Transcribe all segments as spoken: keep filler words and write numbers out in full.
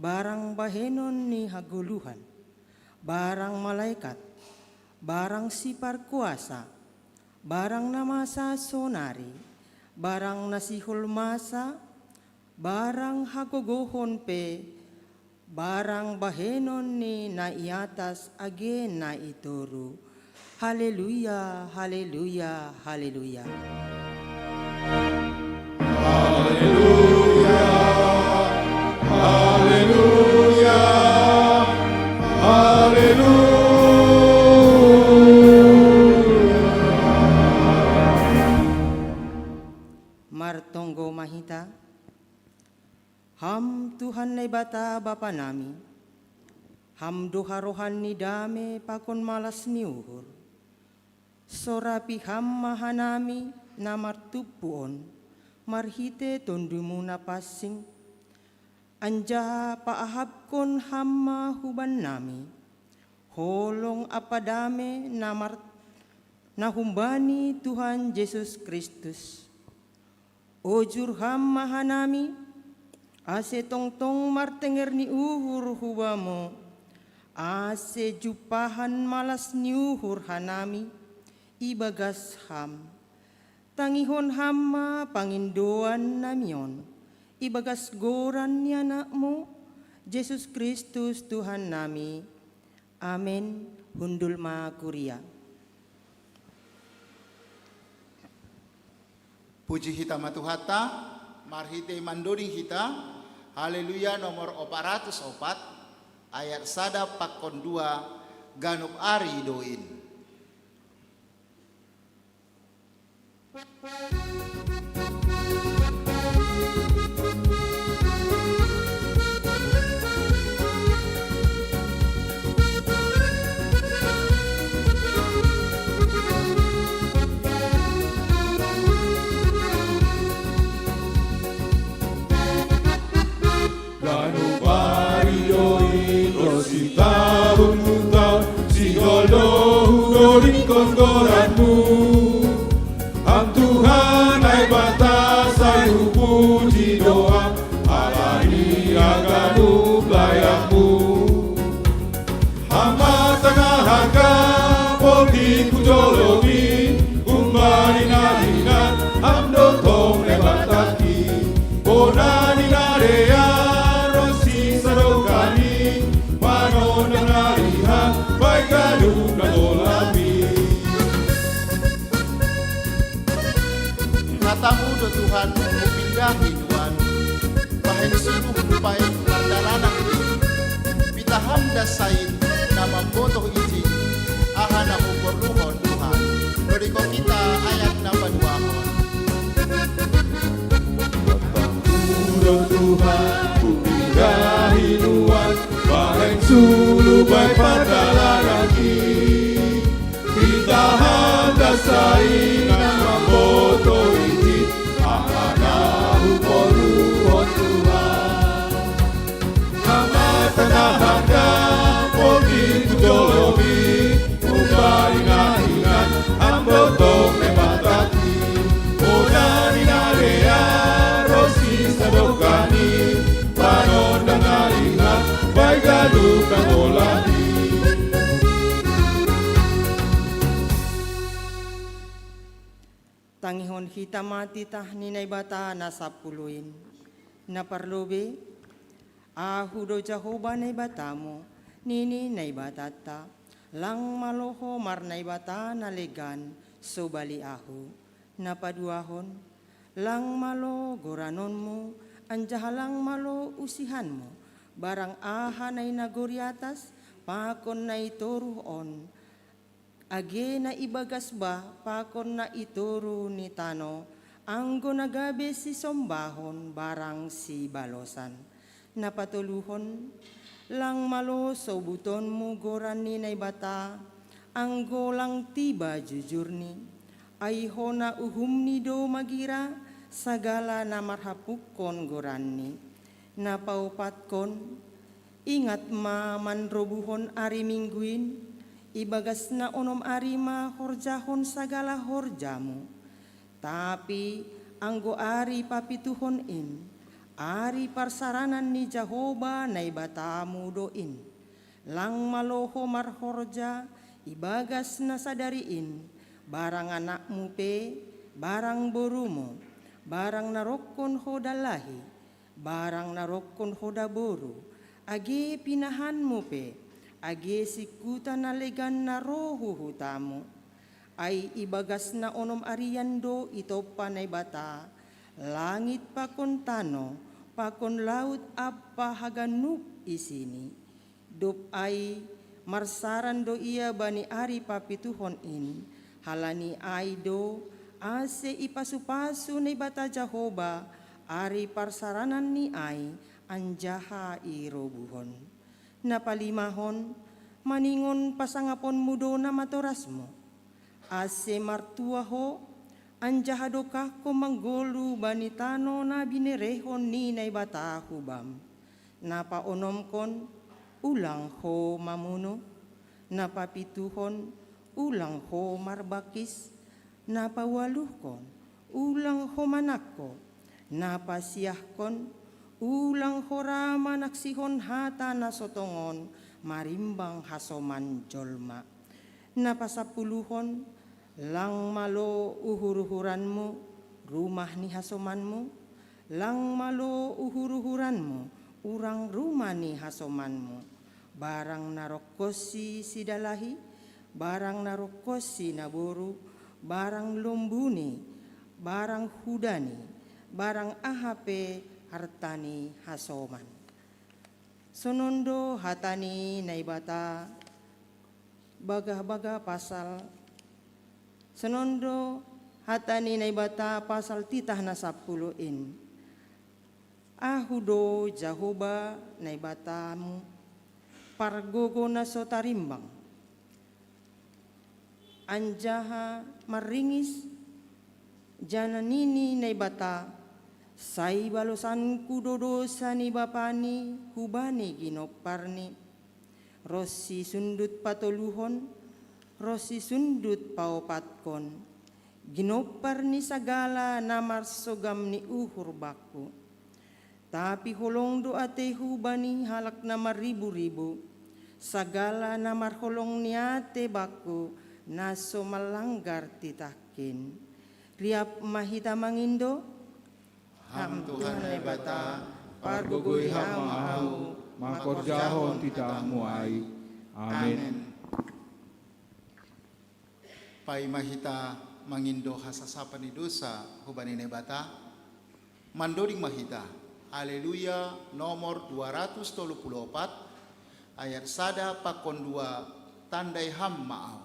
barang bahenon ni hagoluhan, barang malaikat, barang siparkuasa, barang na masa sonari, barang na sihol masa, barang hagogohon pe, barang bahenon ni na i atas age na i toru. Haleluya, haleluya, haleluya. Haleluya, haleluya, haleluya. Martonggo ma hita. Ham Tuhan Naibata Bapa nami, Ham do harohan ni dame pakon malas ni uhur. Sorapi Ham ma hanami na martumpu on marhite Tondumu na pansing, anjaha paahapkon Ham ma hubannami holong ampa dame na mar-, na humbani Tuhan Jesus Kristus. Ojur Ham ma hanami, ase tongtong martenger ni uhur hu Bamu, ase jumpahan malas ni uhur hanami ibagas Ham. Tangihon Ham ma pangindoan nami on ibagas goran ni Anakmu, Jesus Kristus Tuhan nami. Amen. Hundul ma kuria. Puji hita ma Tuhanta, marhite mandoding hita, Haleluya nomor opat ratus opat, ayat sada pakon dua, ganup ari do in. Ganup ari do i ro sitahun hu taon, sihol do hudodingkon goranMu. Ham Tuhan Naibata sai hupuji do Ham, ala ni haganup layakMu. Ham ma tangah angka, pongki hu jolomi, humbani na hingan Ham do tong Naibatangki. Bona ni na dear ronsi sadokahni, manondang na lihat bahen ganup na tolap i. HataMu do Tuhan hupindahi nuan, bahen suluh bahen pardalanan i. Pitah Ham das sain na mambotoh ijin, aha na huporluhon Tuhan. Lorikon hita ayat na paduahon. Tuhan, hupindahi nuan, bahen suluh bahen pardalananki. Pitah Ham das sain na mambotoh ijin, aha na huporluhon Tuhan. Ham ma tangah angka, pongki hu jolomi, humbani na hingan Ham do tong Naibatangki. Bona ni na dear ronsi sadokahni, manondang na lihat bahen ganup na tolap i. Tangihon hita ma titah ni Naibata na sampulu in. Na parlobei, Ahu do Jahowa Naibatamu, nini Naibatanta, lang malo ho marnaibata na legan sobali Ahu. Na paduahon, lang malo goranonmu, anjaha lang malo usihanmu, barang aha na i nagori atas, pakon na i toruh on, age na ibagas bah pakon na i toruh ni tano, anggo na gabe sisombahon barang sibalosan. Na patoluhon, lang malo sobutonmu goran ni Naibata, anggo lang tiba jujurni. Ai hona uhumni do magira sagala na marhapukkon goranni. Na paopatkon, ingat ma manrobuhon ari Minggu in, ibagas na onom ari ma horjahon sagala horjamu. Tapi anggo ari papituhon in, Ari parsaranan ni Jahowa Naibatamu do in. Lang malo ho marhorja ibagas na sadari in, barang anakmu pe, barang borumu, barang na rongkon ho dalahi, barang na rongkon ho daboru, age pinahanmu pe, age singkuta na legan na ro hu hutamu. Ai ibagas na onom arian do itompa Naibata langit pakon tano, pakon laut ampa haganup isini. Dob ai marsaran do ia bani ari papituhon in, halani ai do, ase ipasu-pasu Naibata Jahowa ari parsaranan ni ai anjaha irobuhon. Na palimahon, maningon pasangaponmu do na matorasmu. Ase martua ho, anjaha dokahko manggolu bani tano na binerehon ni Naibata hu bam. Na paonomkon, ulang ho mamunu. Na papituhon, ulang ho marbangkis. Na paualuhkon, ulang ho manangko. Na pasiahkon, ulang ho ra manaksihon hata na so tongon marimbang hasoman jolma. Na pasampuluhon, lang malo uhur-uhuranmu, rumah ni hasomanmu, lang malo uhur-uhuranmu, urang rumah ni hasomanmu, barang na rongkonsi sidalahi, barang na rongkonsi naboru, barang lombuni, barang hudani, barang aha pe arta ni hasoman. Sonon do hata ni Naibata, bagah-bagah pasal, sonon do hata ni Naibata pasal titah na sampulu in. Ahu do Jahowa Naibatamu, pargogo na so tarimbang, anjaha marringis, janah nini Naibata, sai balosanku do dousa ni bapani hubani ginomparni, ronsi sundut patoluhon, ronsi sundut paopatkon, ginompar ni sagala na marsogam ni uhur bakku. Tapi holong do atehu bani halak na marribu-ribu, sagala na marholong ni atei bakku, na so manlanggar titahkin. Riap ma hita mangindo. Ham Tuhan Naibata, pargogoi Ham ma ahu, mangkorjahon titahmu ai. Amen. Amen. Paima hita mangindo hasasapan ni dousa hubani Naibata, mandoding ma hita, Haleluya nomor dua ratus tolu puluh opat, ayat sada pakon dua, Tandai Ham ma ahu.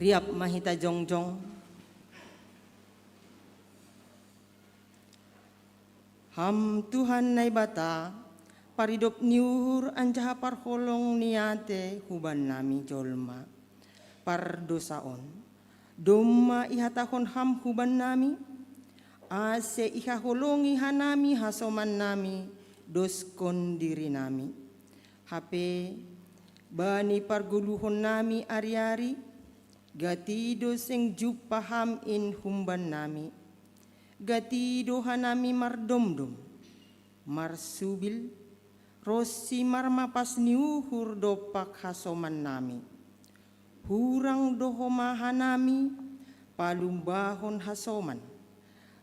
Riap ma hita jongjong. Ham Tuhan Naibata, paridop ni uhur anjaha parholong ni ate hubannami jolma pardosa on. Domma ihatahon Ham hubannami, ase ihaholongi hanami hasomannami doskon dirinami. Hape bani pargoluhonnami ari-ari, gati do seng jumpa Ham in humbannami. Gati do hanami mardomdom, marsubil, ronsi marmapas ni uhur dompak hasomannami. Hurang do homa hanami palumbahon hasoman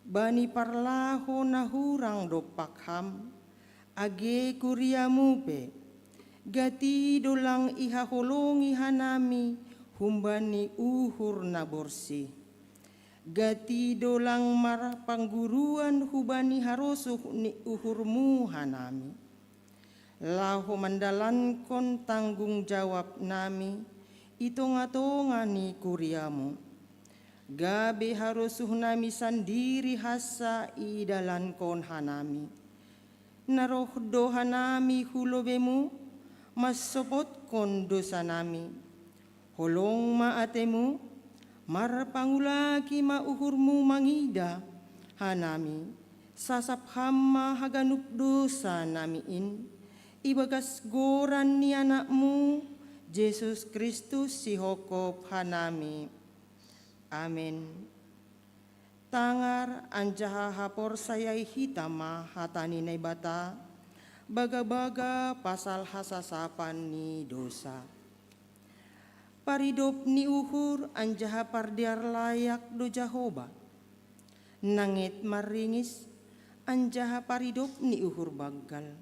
bani parlaho na hurang dompak Ham, age kuriamu pe, gati do lang ihaholongi hanami humbani uhur na borsih. Gati do lang marpangguruan hubani harosuh ni uhurmu hanami, laho mandalankon tanggung jawabnami i tonga-tonga ni kuriamu. Gabe harosuhnami sandiri hansa idalankon hanami. Na roh do hanami hu lobemu, mansopotkon dosanami. Holong ma atemu, marpangulaki ma uhurmu mangida hanami, sasap Ham ma haganup dosanami in, ibagas goran ni AnakMu, Jesus Kristus sihophop hanami. Amen. Tangar anjaha haporsayai hita ma hata ni Naibata, bagabaga pasal hasasapan ni dosa. Paridop ni uhur anjaha pardear layak do Jahowa. Nanget marringis anjaha paridop ni uhur banggal.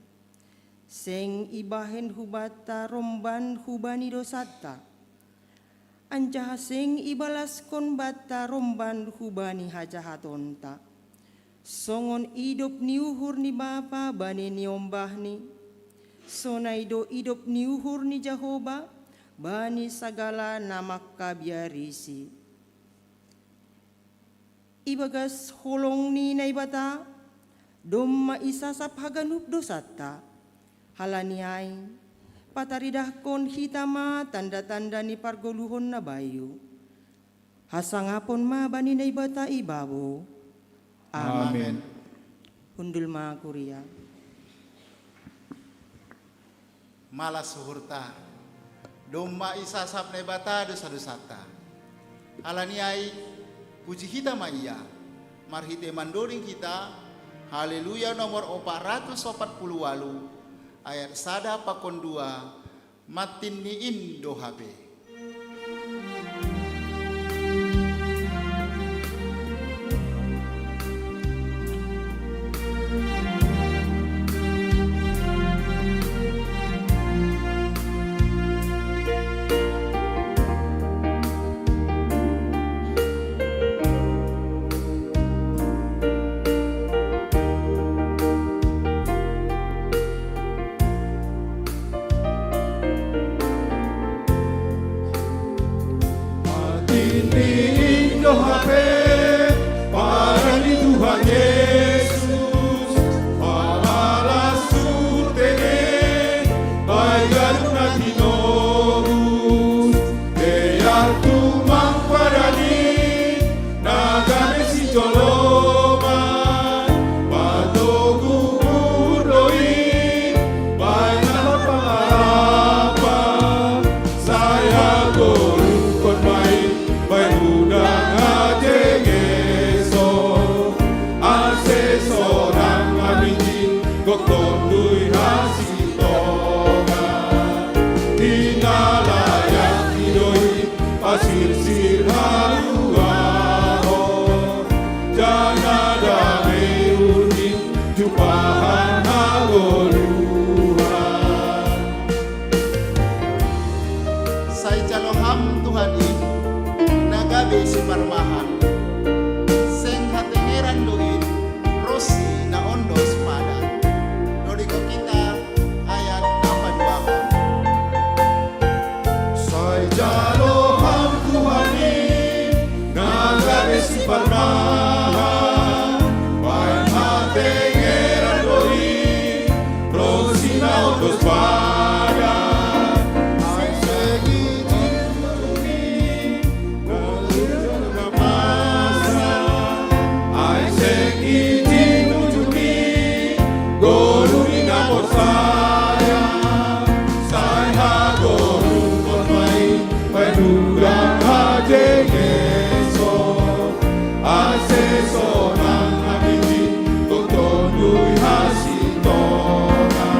Seng ibahen hubanta romban hubani dosanta, anjaha seng ibalaskon banta romban hubani hajahatonta. Songon idop ni uhur ni Bapa bani niombahni, sonai do idop ni uhur ni Jahowa bani sagala na mangkabiarisi. Ibagas holong ni Naibata, domma isasap haganup dosanta. Halani ai, pataridahkon hita ma tanda-tanda ni pargoluhon na bayu. Hasangapon ma bani Naibata i babo. Amen. Amen. Hundul ma kuria. Malas uhurta. Domma isasap Naibata dosa-dosanta. Halani ai, puji hita ma Ia, marhite mandoding hita Haleluya nomor opat ratus opat puluh ualu, ayat sada pakon dua, mattin ni in do hape. Mattin ni in do hape, padan ni Tuhan Jesus, pamalas hutene, bahen ganup na tinobus, dear tumang padan i, na gabe sijoloman, patogu uhur do i, bahen ma pangarapan, sai hagoluhon ma i, bahen unang hatengeson, ase sonang ma i, gok Tonduy Hasi- tonga, di na layak i do i, pasirsir haluahon, janah damei uhur i, jumpahan hagoluhan. Sai jalo Ham Tuhan i, na gabe siparmahan, seng hatengeran do i, ronsi na ondos padan. Dodingkon hita Porsaya, sai hagoru kon mai, pai dugang hajengeso, ase sonang akiti, kotonjui hasitona,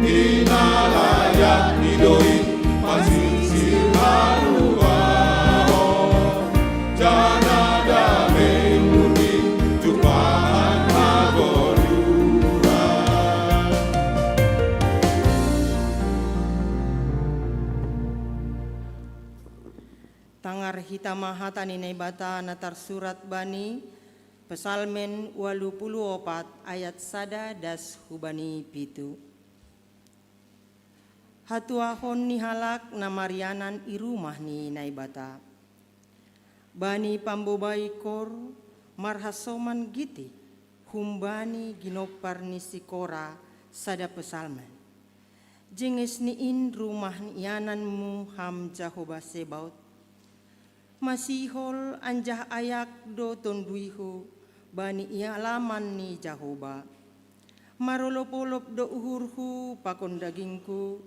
inalaya idoi, pasisir haruaho, jana dame uni, jumpahan hagoruan. Tangar hita ma hata ni Naibata na tarsurat bani Psalmen ualu pulu opat ayat sada das hubani pitu. Hatuahon ni halak na marianan i rumah ni Naibata. Bani pambobai Kor marhasoman giti, humbani ginompar ni si Kora sada psalmen. Jenges ni in rumah ni iananmu ham Jahowa Sebaot. Masihol anjaha ayak do tonduihu bani alaman ni Jahowa. Marolop-olop do uhurhu pakon dagingku,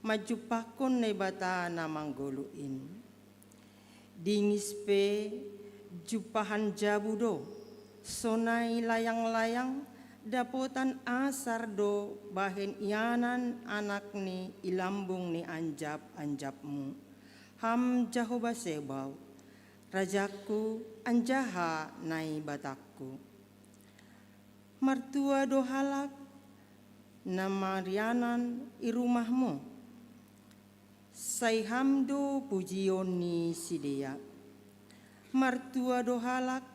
manjumpahkon Naibata na manggoluh in. Dingis pe jumpahan jabu do, sonai layang-layang dapotan asar do bahen ianan anakni i lambung ni anjap-anjapmu, ham Jahowa Sebaot, Rajangku anjaha Naibatangku. Martua do halak na marianan i rumahmu, sai ham do pujion ni sidea. Martua do halak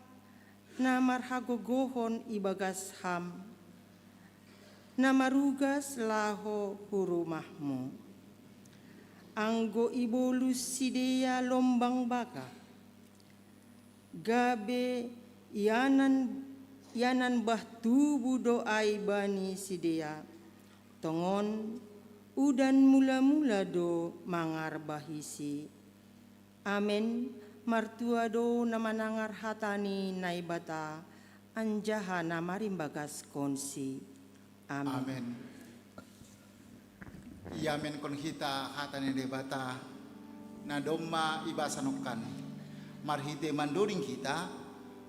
na marhagogohon i bagas ham, na marugas laho hu rumahmu. Anggo ibolus sidea lombang baka, gabe ianan, ianan bah tubu do ai bani sidea, tongon udan mula-mula do mangarbahisi. Amen. Martua do na manangar hata ni Naibata, anjaha na marimbagaskonsi. Amen. Amen. Iamenkon hita hata ni Naibata, na domma ibasa nongkan. Marhite mandoding hita,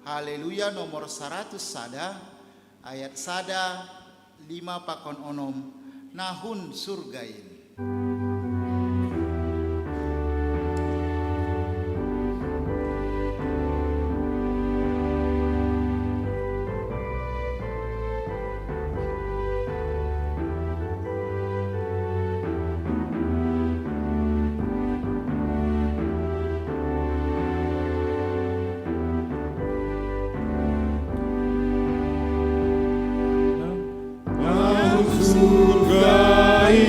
Haleluya nomor saratus sada, ayat sada, lima pakon onom, na hun surga in. Nang surga i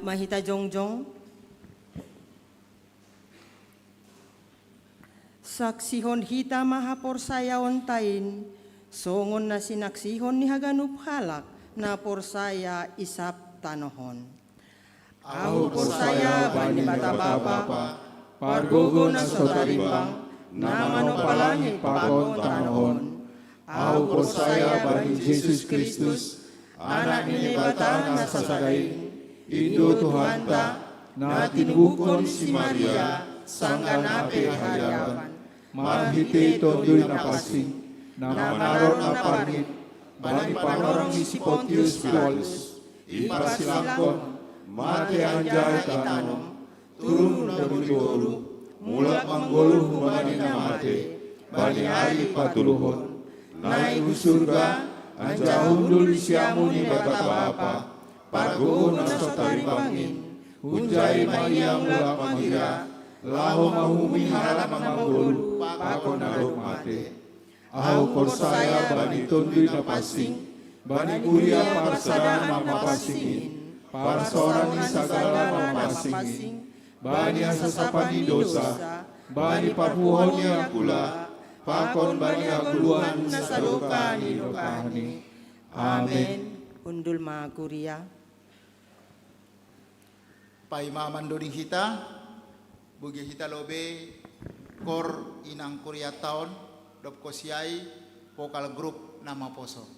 Mahita jongjong. Saksihon hita ma haporsayaontain, songon na sinaksihon ni haganup halak na porsaya i sab tanoh on. Ahu porsaya bani Debata Bapa, pargogo na so tarimbang, na manopa langit pakon tanoh on. Ahu porsaya bani Jesus Kristus, Anak ni Debata na sasada in, Indo Tuhanta, na tinubuhon si Maria, sanggah na pe hariapan. Marhite Tonduy Napansing, na manaron na parngit, bani panorang ni si Pontius Pilatus, iparsilangkon, mate anjaha itanom, turun dohot boru, mulak manggoluh humbani na mate, bani ari patoluhon. Naik hu surga, anjaha hundul di siamun ni Debata Bapa, pargogo na so tarimbang in, hunjai ma Ia mulak mangira, laho manguhumi halak na manggoluh, pakon na dob mate. Ahu porsaya bani Tonduy Napansing, bani kuria parsadaan na mapansing in, parsaoran ni sagala na mapansing in, bani hasasapan ni dosa, bani parpuhoon ni angkula, pakon bani hangoluan na sadokah ni dokahni. Amen. Hundul ma kuria. Paima mandoding hita, bogei hita lobei kor inang kurianta on, dob kosiai vokal grup na maposo.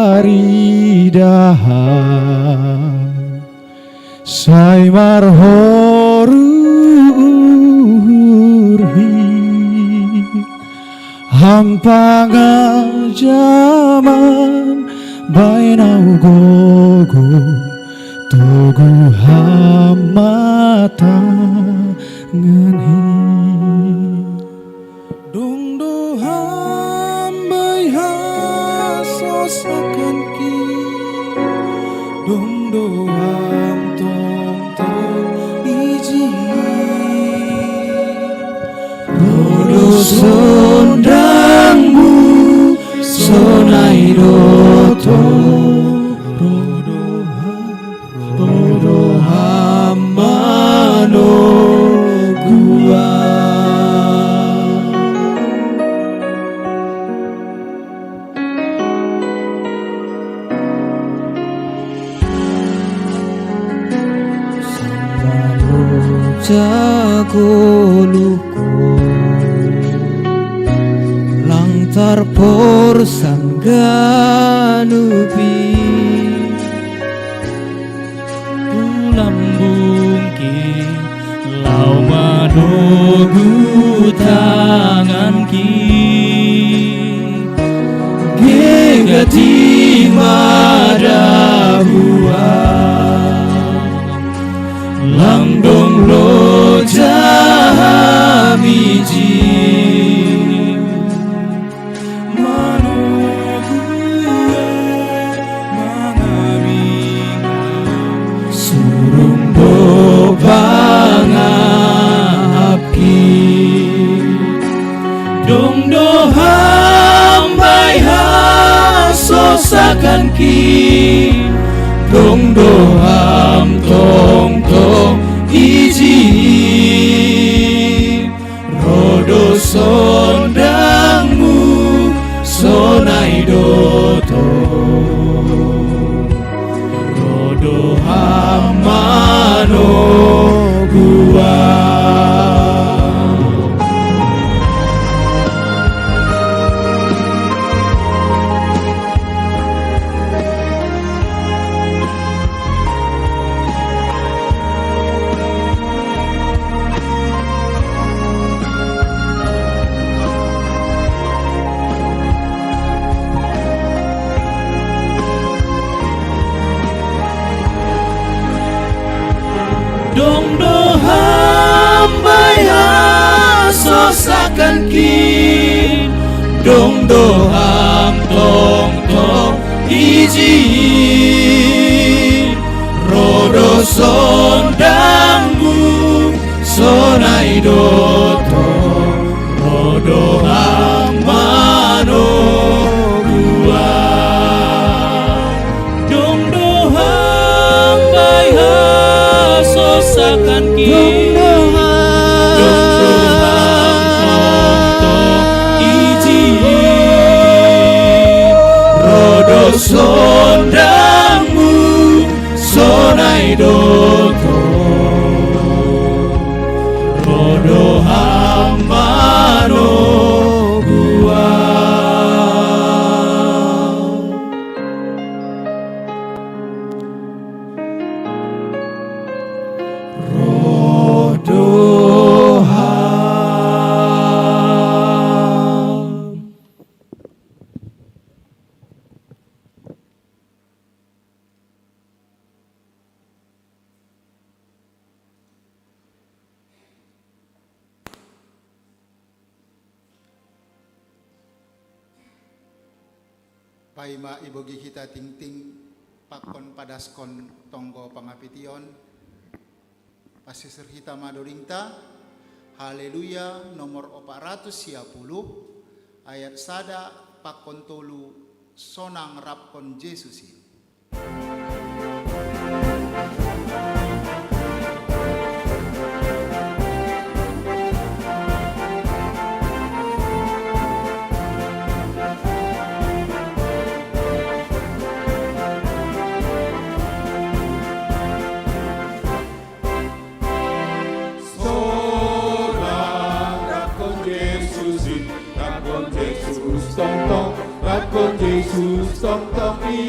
Ari dahai sai marhorur hi ham pangajaman bainau gogo togu ham matangan hi. Dong do ham bai hasosakan ki, dong do ham tongtong iji. Rodo sondangmu sonai doto, rodo ham, rodo ham manogua. Sambalo jagoluko langtar por sangganupi. Ulambungki lau madogu tanganki, gegati madahua langdong loja ham iji. Manogua mangabinga surung do pangahapki. Dong do ham bai hasosakanki, dong do ham tongtong iji. Rodo sondangmu sonai doto, rodo ham manogua. Dong do ham bai hasosakanki, dong do ham tongtong iji. Rodo sondangmu sonai doto, rodo ham manogua. Dong do ham bai hasosakanki, dong do ham tongtong iji. Rodo sondangmu sonai doto, rodo ham manogua. Rodo ham. Paima ibogi hita tingting, pakon padaskon tonggo pangapition, pasisir hita ma dodingta. Haleluya nomor opat ratus sia puluh, ayat sada pakon tolu, sonang rapkon Jesus i. Sonang rapkon Jesus i, rapkon Jesus tongtong, rapkon Jesus tongtong i.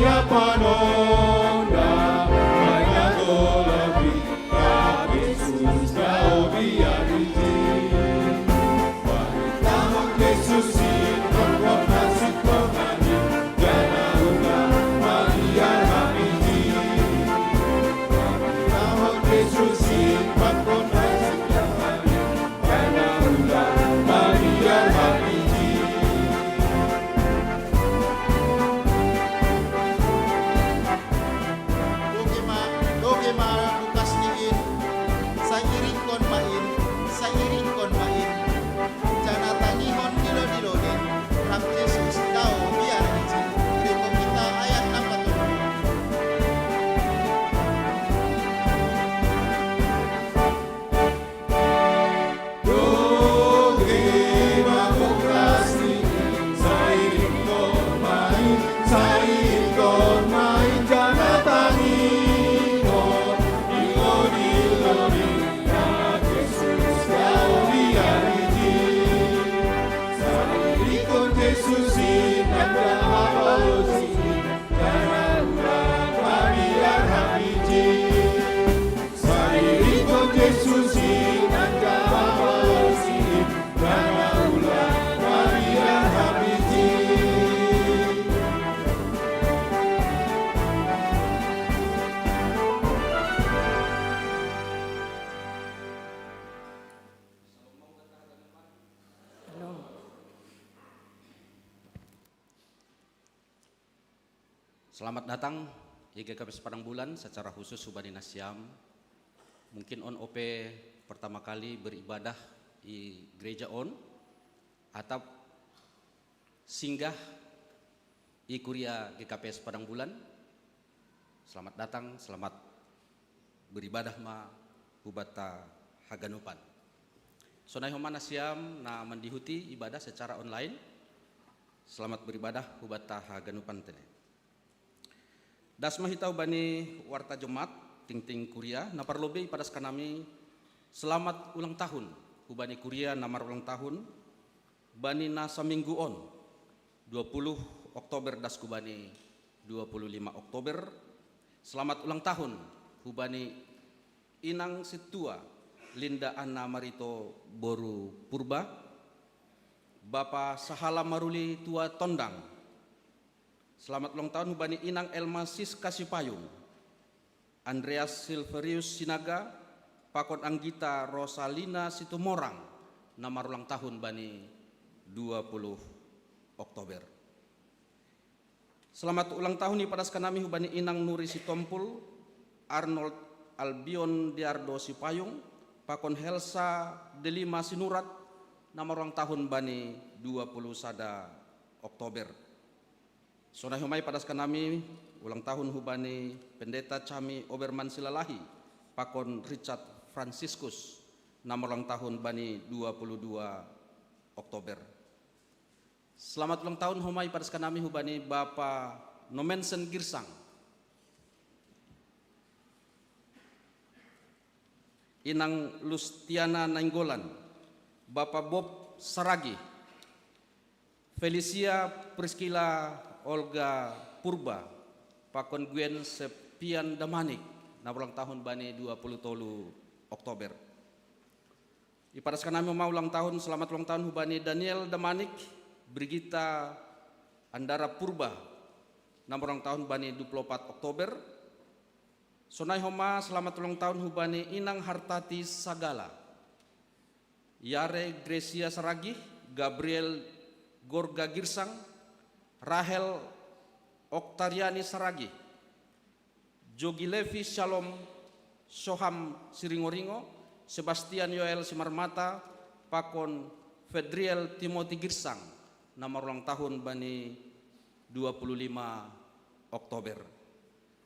Doge ma, doge ma Lukas ni in, sai iringkon ma in, sai iringkon ma in. Janah tangihon dilo-dilo in, rap Jesus dao biar ijin. Iringkon kita ayat na patoluh. Selamat datang i G K P S Padang Bulan, secara khusus hubani nasiam. Mungkin on ope pertama kali beribadah i gereja on, atap singgah i kuria G K P S Padang Bulan. Selamat datang, selamat beribadah ma hubanta haganupan. Sonai homa nasiam na mandihuti ibadah secara online, selamat beribadah hubanta haganupan tene. Das ma hita hubani warta Jumat, tingting kuria, na parlobei ipadas kanami selamat ulang tahun hubani kuria na marulang tahun, bani na saminggu on, dua puluh Oktober das hubani dua puluh lima Oktober. Selamat ulang tahun hubani Inang Sintua Linda Anna Marito boru Purba, Bapa Sahala Maruli tua Tondang. Selamat ulang tahun hubani Inang Elma Siska Sipayung, Andreas Silverius Sinaga, pakon Anggita Rosalina Situmorang, na marulang tahun bani dua puluh Oktober. Selamat ulang tahun ipadas kanami hubani Inang Nuri Sitompul, Arnold Albion Diardo Sipayung, pakon Helsa Delima Sinurat, na marulang tahun bani dua puluh sada Oktober. Sonai homa ipadas kanami ulang tahun hubani Pendeta Chami Oberman Silalahi, pakon Richard Franciscus, na marulang tahun bani dua puluh dua Oktober. Selamat ulang tahun homa ipadas kanami hubani Bapa Nomensen Girsang, Inang Lustiana Nainggolan, Bapa Bob Saragi, Felicia Priscilla Olga Purba, pakon Gwen Sepian Damanik, na ulang tahun bani dua puluh tolu Oktober. Ipadas kanami homa ulang tahun, selamat ulang tahun hubani Daniel Damanik, Brigita Andara Purba, na marulang tahun bani dua puluh opat Oktober. Sonai homa selamat ulang tahun hubani Inang Hartati Sagala, Yare Gracia Saragih, Gabriel Gorga Girsang, Rahel Oktariani Saragih, Jogi Levi Shalom, Soham Siringoringo, Sebastian Yoel Simarmata, pakon Fedriel Timothy Girsang, na marulang tahun bani dua puluh lima Oktober.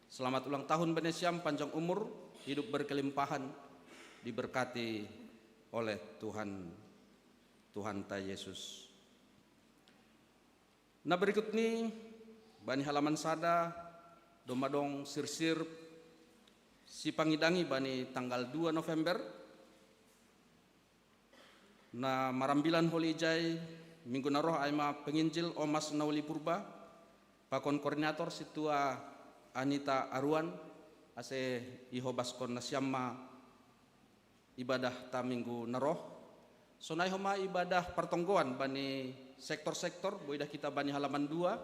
Selamat ulang tahun bani nasiam, panjang umur, hidup berkelimpahan, diberkati oleh Tuhan, Tuhanta Yesus. Na berikut ni, bani halaman sada, domma dong sirsir sipangidangi bani tanggal dua November, na marambilan holi ijai minggu na roh ai ma penginjil Omas Nauli Purba, Pakon koordinator si tua Anita Aruan, ase ihobaskon nasiam ma ibadah ta minggu na roh. Sonai homa ibadah partonggoan bani sektor-sektor, boi idah kita bani halaman dua.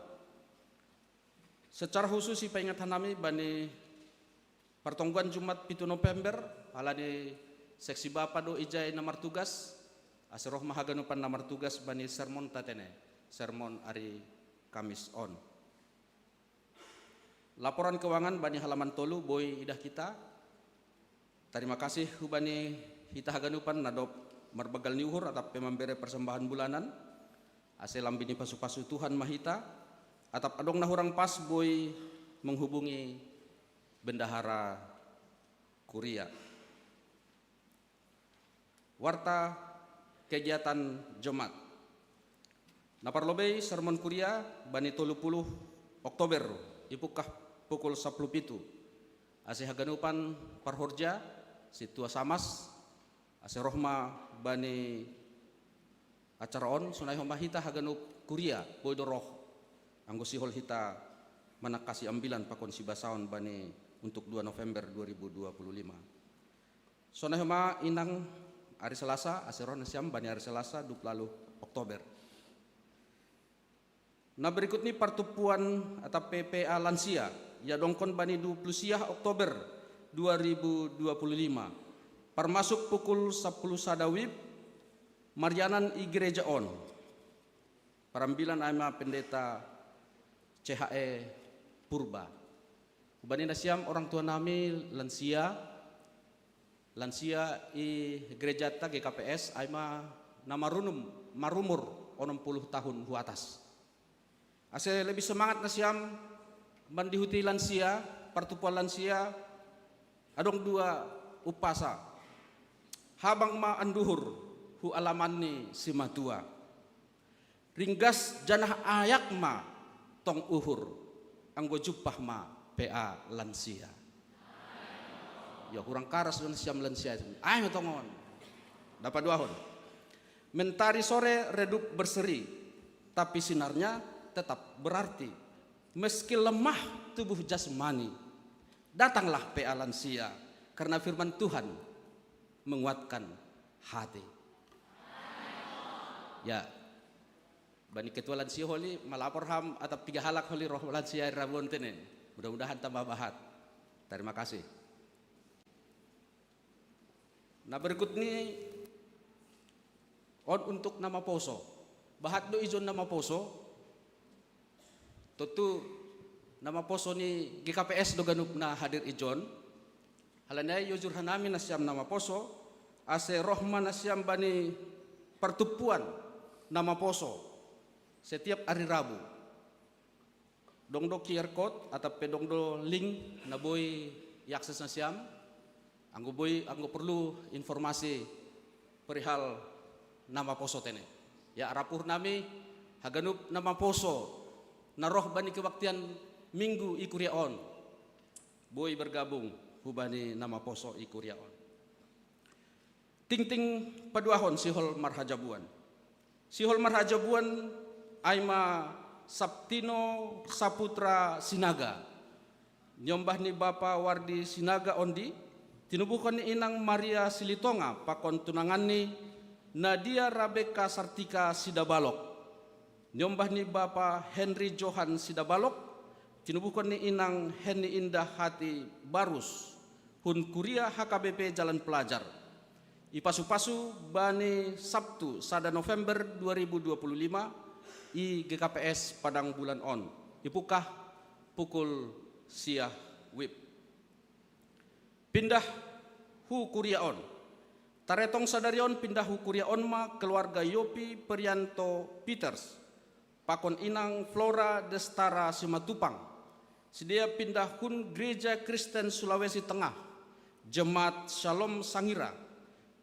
Secara khusus ipaingat hanami bani partonggoan Jumat pitu November, alani seksi bapa do ijai na martugas, ase roh ma haganupan na martugas bani sermon ta tene, sermon ari Kamis on. Laporan keuangan bani halaman tolu, boi idah kita. Tarima kasih hubani hita haganupan na dob marbagal ni uhur atap pe mambere persembahan bulanan, ase lambini pasu-pasu Tuhan ma hita, atap adong na hurang pas boi menghubungi bendahara kuria. Warta kegiatan Jumat. Na parlobei sermon kuria bani tolu puluh Oktober, ipukah pukul sapuluh pitu. Ase haganupan parhorja si tua Samas, ase roh ma bani acara on, sonai homa hita haganup kuria, boi do roh. Anggo sihol hita manangkasi ambilan pakon sibasaon bani untuk dua November dua ribu dua puluh lima. Sonai homa inang ari Selasa, ase roh nasiam bani ari Selasa dua puluh Oktober. Na berikut ni partumpuan atap pe P A lansia, ia dongkon bani dua puluh siah Oktober dua ribu dua puluh lima. Parmasuk pukul sapuluh sada wib, marianan i gereja on. Parambilan ai ma pendeta C H E Purba. Hubani nasiam orang tua nami lansia, lansia i gereja ta G K P S, ai ma na marunum, marumur onom puluh tahun hu atas. Ase lebih semangat nasiam mandihuti lansia, partumpuan lansia, adong dua umpasa. Habang ma anduhur hu alaman ni simatua. Ringgas janah ayak ma tong uhur, anggo jumpah ma P A lansia. Ya, hurang karas do nasiam lansia. Ai ma tongon. Dapat dua hon. Mentari sore redup berseri, tapi sinarnya tetap berarti. Meski lemah tubuh jasmani, datanglah P A lansia, karena firman Tuhan menguatkan hati. Ya, bani ketua lansia holi, malapor ham atap piga halak holi roh lansia i Rabu on tene. Mudah-mudahan tambah bahat. Terima kasih. Na berikut ni on untuk na maposo. Bahat do ijon na maposo. Tontu na maposo ni G K P S do ganup na hadir ijon. Halani ai iojur hanami nasiam na maposo, ase roh ma nasiam bani partumpuan na maposo setiap ari Rabu. Dong do Q R code atap pe dong do link na boi iakses nasiam. Anggo boi, anggo perlu informasi perihal na maposo tene. Ya, arap uhur nami, haganup na maposo na roh bani kebaktian Minggu i kuria on, boi bergabung hubani na maposo i kuria on. Tingting paduahon sihol marhajabuan. Sihol marhajabuan ai ma Saptino Saputra Sinaga. Niombah ni bapa Wardi Sinaga ondi, tinubuhkon ni inang Maria Silitonga pakon tunanganni Nadia Rabeka Sartika Sidabalok. Niombah ni bapa Henry Johan Sidabalok, tinubuhkon ni inang Henny Indah Hati Barus, hun kuria H K B P Jalan Pelajar. Ipasu-pasu bani Sabtu sada November dua ribu dua puluh lima i G K P S Padang Bulan on. Ipukah pukul siah wib. Pindah hu kuria on. Taretong sadari on pindah hu kuria on ma keluarga Yopi Prianto Peters pakon inang Flora Destara Simatupang. Sidea pindah hun Gereja Kristen Sulawesi Tengah, Jemaat Shalom Sangira.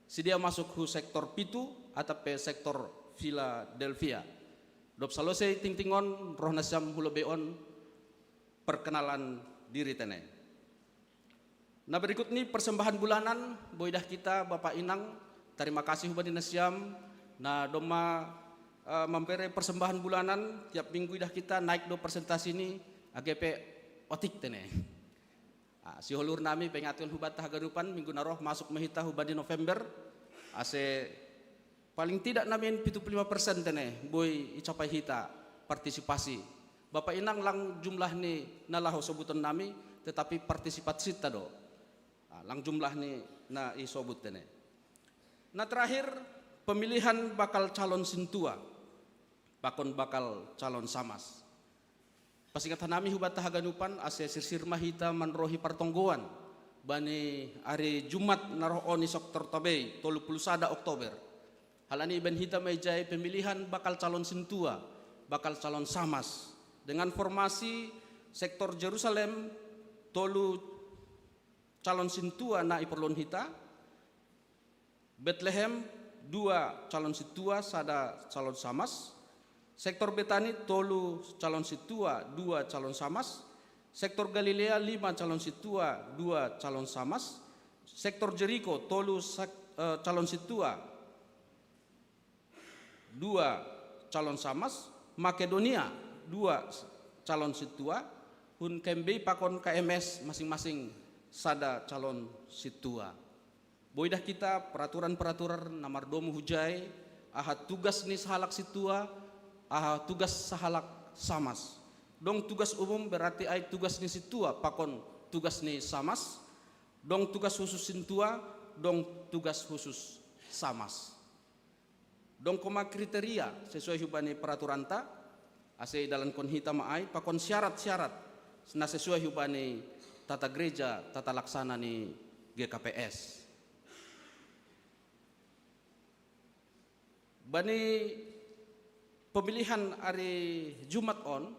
Sidea masuk hu sektor pitu atap pe sektor Philadelphia. Dob salosei tingting on, roh nasiam hu lobei on perkenalan diri tene. Na berikut ni persembahan bulanan, boi idah kita Bapa Inang, tarima kasih hubani nasiam, na domma Eh, memberi persembahan bulanan tiap minggu idah kita naik do persentase ni, age pe otik tene. Ah, siholur nami pengaton hubat haganupan minggu naroh masuk mahita hubat di November, ase paling tidak namin pitu puluh lima persen tene boi icapai hita partisipasi. Bapak inang lang jumlah ni nalaho sobuton nami, tetapi partisipasi ta do. Ah, lang jumlah ni na isobut tene. Nah, terakhir, pemilihan bakal calon sintua, pakon bakal calon samas. Pasingat hanami hubat haganupan ase sirsir mahita manrohi partonggoan bani ari Jumat naroh oni sektor tabei tolu puluh sada Oktober. Halani iban hita maijai pemilihan bakal calon sintua, bakal calon samas dengan formasi sektor Jerusalem tolu calon sintua na iperlon hita, Betlehem dua calon sintua, sada calon samas. Sektor Betani tolu calon sintua, dua calon samas. Sektor Galilea lima calon sintua, dua calon samas. Sektor Jeriko tolu eh, calon sintua, dua calon samas. Makedonia dua calon sintua. Hun K M B I pakon K M S masing-masing sada calon sintua. Boidah kita peraturan-peraturan na mardomu hujai, aha tugas ni sahalak sintua, aha tugas sahalak samas. Dong tugas umum berarti ai tugas ni sintua pakon tugas ni samas. Dong tugas khusus sintua, dong tugas khusus samas. Dong koma kriteria sesuai hubani peraturanta, ase idalankon hita ma ai pakon syarat-syarat na sesuai hubani tata gereja, tata laksana ni G K P S. Bani pemilihan ari Jumat on,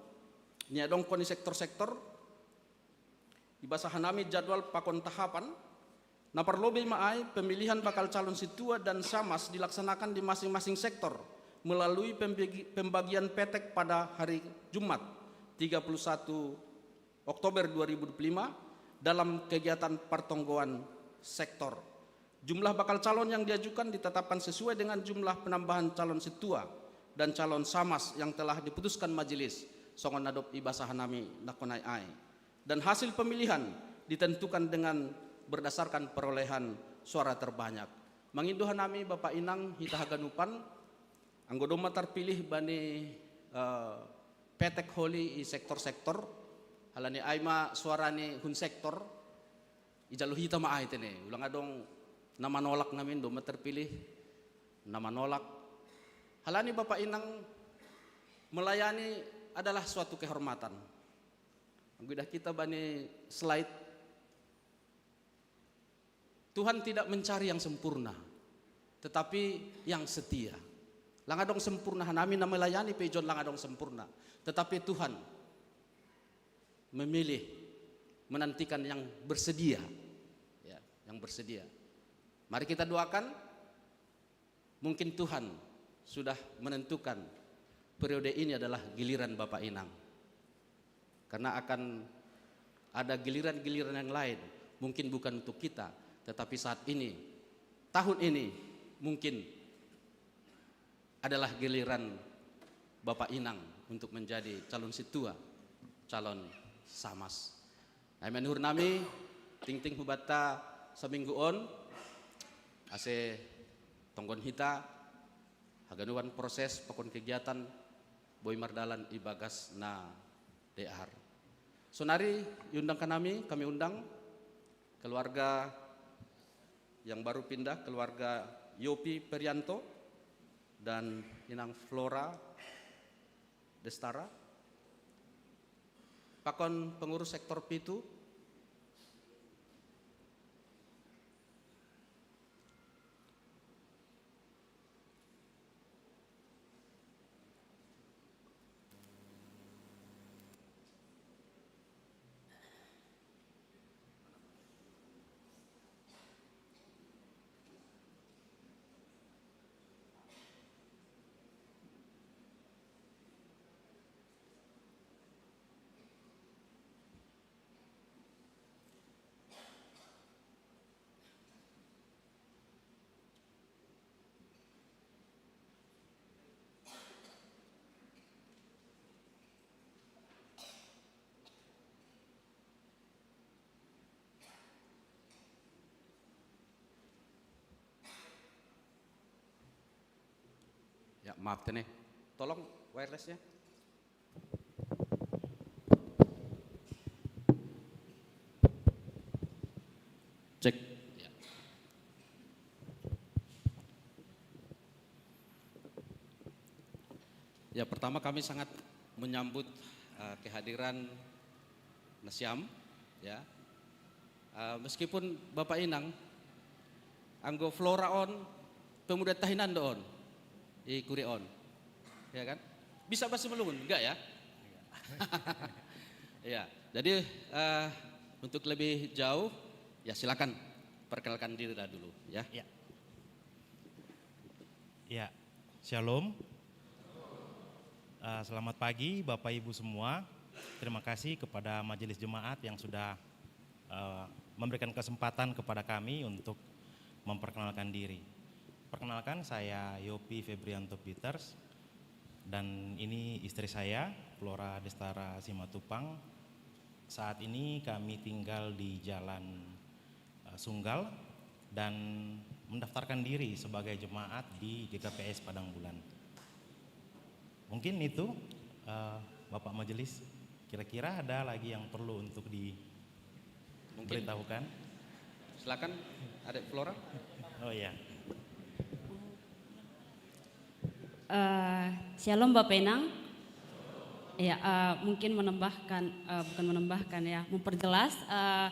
nia dong koni sektor-sektor, ibasa hanami jadwal pakon tahapan, na parlobei ma ai pemilihan bakal calon sintua dan samas dilaksanakan di masing-masing sektor melalui pembagi- pembagian petek pada hari Jumat tiga puluh satu Oktober dua ribu dua puluh lima dalam kegiatan partonggoan sektor. Jumlah bakal calon yang diajukan ditetapkan sesuai dengan jumlah penambahan calon sintua dan calon samas yang telah diputuskan majelis, songon na dob ibasa hanami nangkonai ai. Dan hasil pemilihan ditentukan dengan berdasarkan perolehan suara terbanyak. Mangindo hanami Bapak Inang hita haganupan, anggo domma tarpilih bani eh, petek holi i sektor-sektor, halani ai ma suarani hun sektor, ijalo hita ma ai tene. Ulang adong na manolak namin domma tarpilih, na manolak. Halani Bapak Inang melayani adalah suatu kehormatan. Anggo idah kita bani slide, Tuhan tidak mencari yang sempurna, tetapi yang setia. Lang adong sempurna hanami na melayani pe ijon lang adong sempurna. Tetapi Tuhan memilih, menantikan yang bersedia. Ya, yang bersedia. Mari kita doakan. Mungkin Tuhan sudah menentukan periode ini adalah giliran Bapak Inang. Karena akan ada giliran-giliran yang lain, mungkin bukan untuk kita, tetapi saat ini, tahun ini, mungkin adalah giliran Bapak Inang untuk menjadi calon sintua, calon samas. Ai ma ni uhur nami, tingting hubanta saminggu on, ase tonggon hita haganupan proses pakon kegiatan boi mardalan ibagas na dear. Sonari iundang hanami, kami undang keluarga yang baru pindah, keluarga Yopi Perianto dan Inang Flora Destara, pakon pengurus sektor pitu. Maaf, Tene. Tolong wirelessnya. Cek. Ya. Ya, pertama kami sangat menyambut, eh, kehadiran Nasiam, ya. Eh, meskipun Bapak Inang, anggo Flora on, pemuda tahinan do on, i kuria on, ya kan? Bisa bahasa Malungun, enggak ya? Ya, jadi, eh, untuk lebih jauh, ya silakan perkenalkan diri lah dulu, ya. Ya. Ya, shalom. Eh, selamat pagi Bapak Ibu semua. Terima kasih kepada Majelis Jemaat yang sudah eh, memberikan kesempatan kepada kami untuk memperkenalkan diri. Perkenalkan, saya Yopi Febrianto Peters dan ini istri saya, Flora Destara Simatupang. Saat ini kami tinggal di Jalan eh, Sunggal dan mendaftarkan diri sebagai jemaat di G K P S Padang Bulan. Mungkin itu, eh, Bapak Majelis. Kira-kira ada lagi yang perlu untuk Mungkin. diberitahukan? Silakan, Adik Flora. Oh ya. Eh, shalom Bapak Inang. Ya, eh, mungkin menambahkan, eh, bukan menambahkan ya, memperjelas. Eh,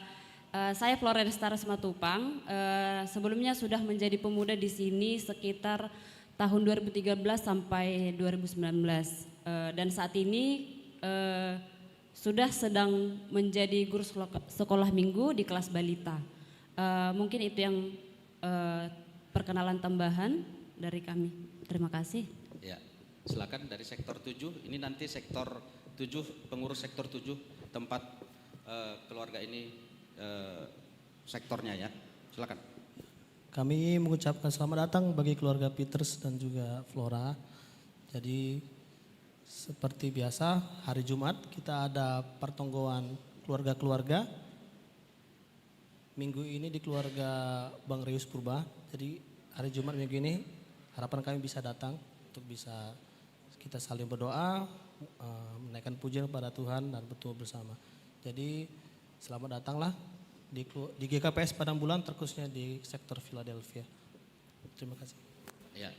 eh, saya Flora Destara Simatupang. Eh, sebelumnya sudah menjadi pemuda di sini sekitar tahun dua ribu tiga belas sampai dua ribu sembilan belas. Eh, dan saat ini eh, sudah sedang menjadi guru sekolah, sekolah minggu di kelas balita. Eh, mungkin itu yang eh, perkenalan tambahan dari kami. Terima kasih. Ya, silakan dari sektor tujuh. Ini nanti sektor tujuh, pengurus sektor tujuh, tempat eh, keluarga ini eh, sektornya, ya. Silakan. Kami mengucapkan selamat datang bagi keluarga Peters dan juga Flora. Jadi seperti biasa, hari Jumat kita ada pertonggoan keluarga-keluarga. Minggu ini di keluarga Bang Reus Purba. Jadi hari Jumat minggu ini harapan kami bisa datang untuk bisa kita saling berdoa, eh, menaikkan pujian kepada Tuhan dan bertemu bersama. Jadi selamat datanglah di, kelu- di G K P S Padang Bulan, terkhususnya di sektor Philadelphia. Terima kasih. Ya,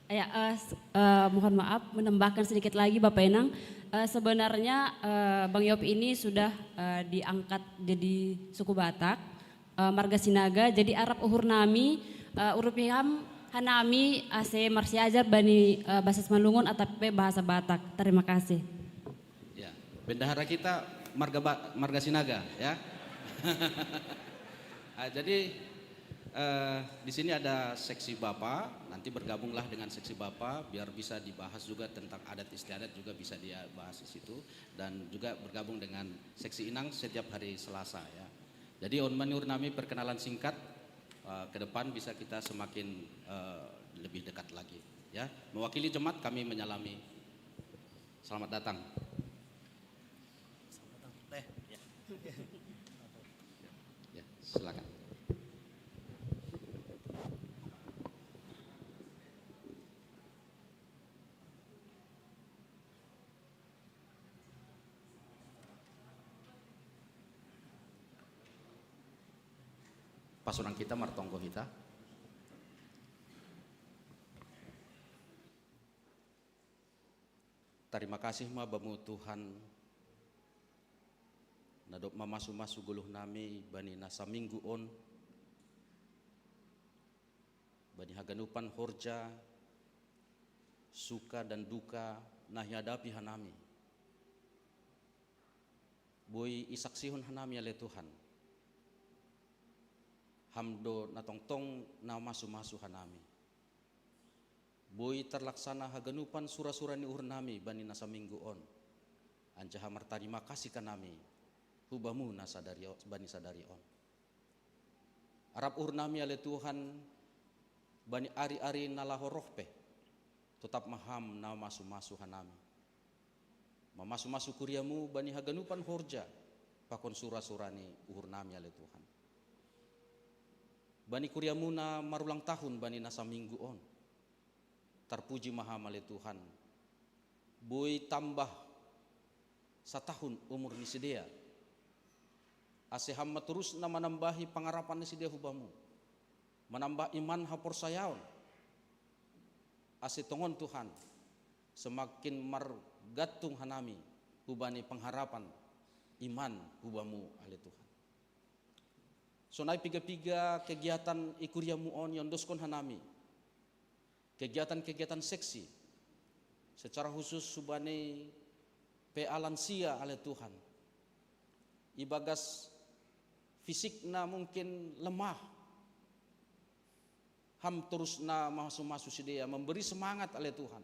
Ya, eh, s- eh, mohon maaf menambahkan sedikit lagi Bapak Inang. Eh, sebenarnya eh, Bang Yop ini sudah eh, diangkat jadi suku Batak, eh, marga Sinaga. Jadi arab uhur nami, eh, urup iham hanami ase marsiajar bani eh, bahasa Simalungun atape bahasa Batak. Terima kasih. Ya, bendahara kita marga Ba- marga Sinaga, ya. Ah, jadi eh, di sini ada seksi Bapak, nanti bergabunglah dengan seksi Bapak biar bisa dibahas juga tentang adat istiadat, juga bisa dibahas di situ, dan juga bergabung dengan seksi Inang setiap hari Selasa, ya. Jadi on manur nami perkenalan singkat, eh, ke depan bisa kita semakin eh, lebih dekat lagi, ya. Mewakili jemaat kami menyalami. Selamat datang. Ya, silakan. Pasurang kita martonggo hita. Tarima kasih ma bamu Tuhan, na dob mamasu-masu goluh nami bani na saminggu on, bani haganupan horja, suka dan duka na hihadapi hanami. Boi isaksihon hanami ale Tuhan, Ham do na tongtong na masu-masu hanami. Boi tarlaksana haganupan sura-sura ni uhur nami bani na saminggu on, anjaha martarima kasih hanami hu Bamu na sadari o- bani sadari on. Arap uhur nami ale Tuhan, bani ari-ari na laho roh pe, totap ma Ham na masu-masu hanami. Mamasu-masu kuriamu bani haganupan horja pakon sura-sura ni uhur nami ale Tuhan. Bani kuriamu na marulang tahun bani na saminggu on. Tarpuji ma Ham ale Tuhan. Boi tambah satahun umur ni sidea. Ase Ham ma turusna manambahi pangarapan ni sidea hu Bamu. Manambah iman haporsayaon. Ase tongon Tuhan, semakin margantung hanami hubani pengharapan iman hu Bamu ale Tuhan. Sonai piga-piga kegiatan i kuriamu on iondoskon hanami. Kegiatan-kegiatan seksi. Secara khusus hubani P A lansia ale Tuhan. Ibagas fisikna mungkin lemah. Ham turusna masu-masu sidea, memberi semangat ale Tuhan.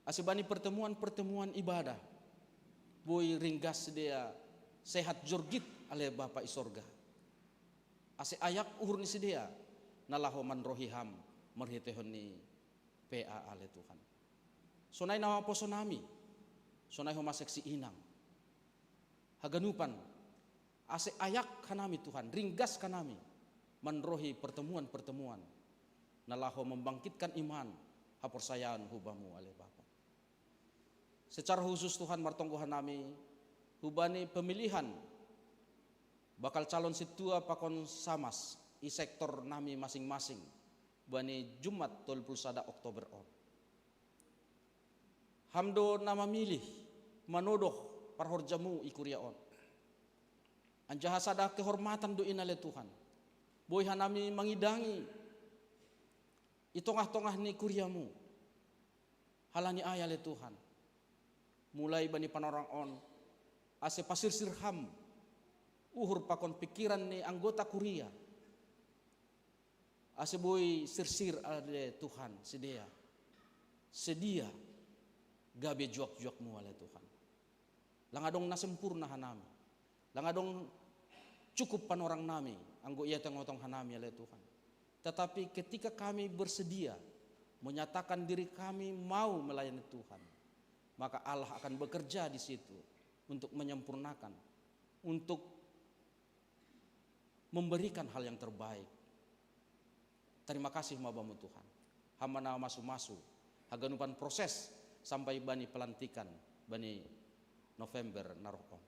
Ase bani pertemuan-pertemuan ibadah. Boi ringgas sidea sehat jorgit ale Bapa i sorga. Ase ayak uhur ni sidea, na laho manrohi Ham, marhiteihon ni P A ale Tuhan. Sonai na maposo nami, sonai homa seksi inang. Haganupan, ase ayak hanami Tuhan, ringgas hanami, manrohi pertemuan-pertemuan. Na laho membangkitkan iman, haporsayaon hu Bamu ale Bapa. Secara khusus Tuhan martonggo hanami, hubani pemilihan bakal calon sintua pakon samas i sektor nami masing-masing, bani Jumat tolu puluh sada Oktober on. Ham do na mamilih, manodoh parhorjamu i kuria on. Anjaha sada kehormatan do in ale Tuhan. Boi hanami mangidangi i tongah-tongah ni kuriamu. Halani ai ale Tuhan. Mulai bani panorang on, ase pasirsir Ham, uhur pakon pikiran ni anggota kuria. Ase boi sirsir ale Tuhan, sidea. Sedia gabe juak-juakmu ale Tuhan. Lang adong na sempurna hanami. Lang adong cukup panorang nami, anggo ia tongotong hanami ale Tuhan. Tetapi ketika kami bersedia menyatakan diri kami mau melayani Tuhan, maka Allah akan bekerja di situ untuk menyempurnakan, untuk memberikan hal yang terbaik. Tarima kasih ma Bamu Tuhan. Ham ma na masu-masu haganupan proses sampai bani pelantikan bani November na roh on.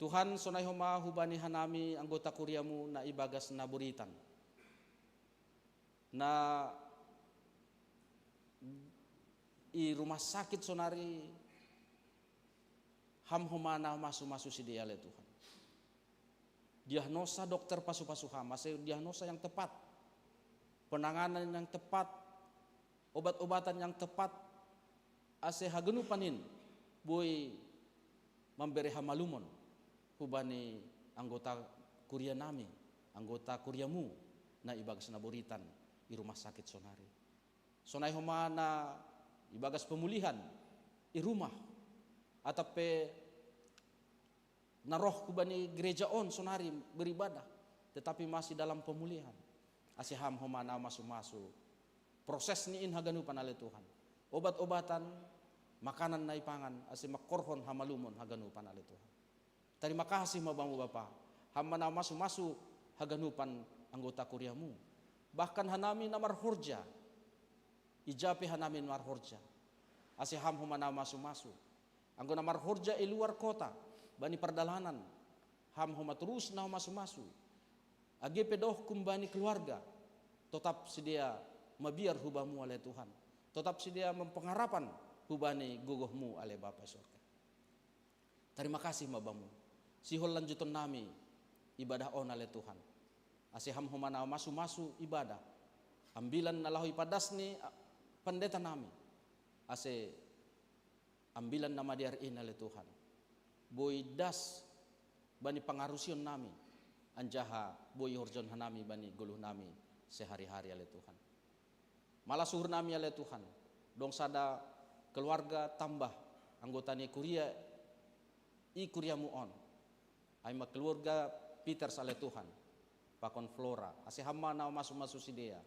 Tuhan, sonai homa hubani hanami anggota kuriamu na ibagas na buritan. Na i rumah sakit sonari Ham homa na masu-masu sidea ale Tuhan. Diagnosa dokter pasu-pasu Ham, ase diagnosa yang tepat. Penanganan yang tepat, obat-obatan yang tepat, ase haganupan in boi mambere hamalumon hubani anggota kuria nami, anggota kuriamu na ibagas na buritan i rumah sakit sonari. Sonai homa na ibagas pemulihan i rumah, atap pe na roh hubani gereja on sonari beribadah, tetapi masih dalam pemulihan. Ase Ham homa na masu-masu proses ni in haganupan ale Tuhan. Obat-obatan, makanan na ipangan, ase mangkorhon hamalumon haganupan ale Tuhan. Tarima kasih ma Bamu Bapa. Ham ma na masu-masu haganupan anggota kuriamu. Bahkan hanami na marhorja, i ja pe hanami na marhorja. Ase Ham homa na masu-masu. Anggo na marhorja i luar kota, bani pardalanan, Ham homa turus na masu-masu. Age pe dohot humbani keluarga, totap sidea mabiar hu Bamu ale Tuhan. Totap sidea marpengarapan hubani gogohmu ale Bapa i sorga. Tarima kasih ma Bamu. Sihol lanjuton nami ibadah on ale Tuhan. Ase Ham homa na masu-masu ibadah. Ambilan na laho ipadas ni, a, pandeta nami. Ase ambilan na madear in ale Tuhan. Boi das bani pangarusion nami. Anjaha boi ihorjahon hanami bani goluh nami sehari-hari ale Tuhan. Malas uhur nami ale Tuhan. Dong sada keluarga tambah anggota ni kuria i kuriamu on. Ai ma keluarga Peters ale Tuhan. Pakon Flora. Ase Ham ma na masu-masu sidea.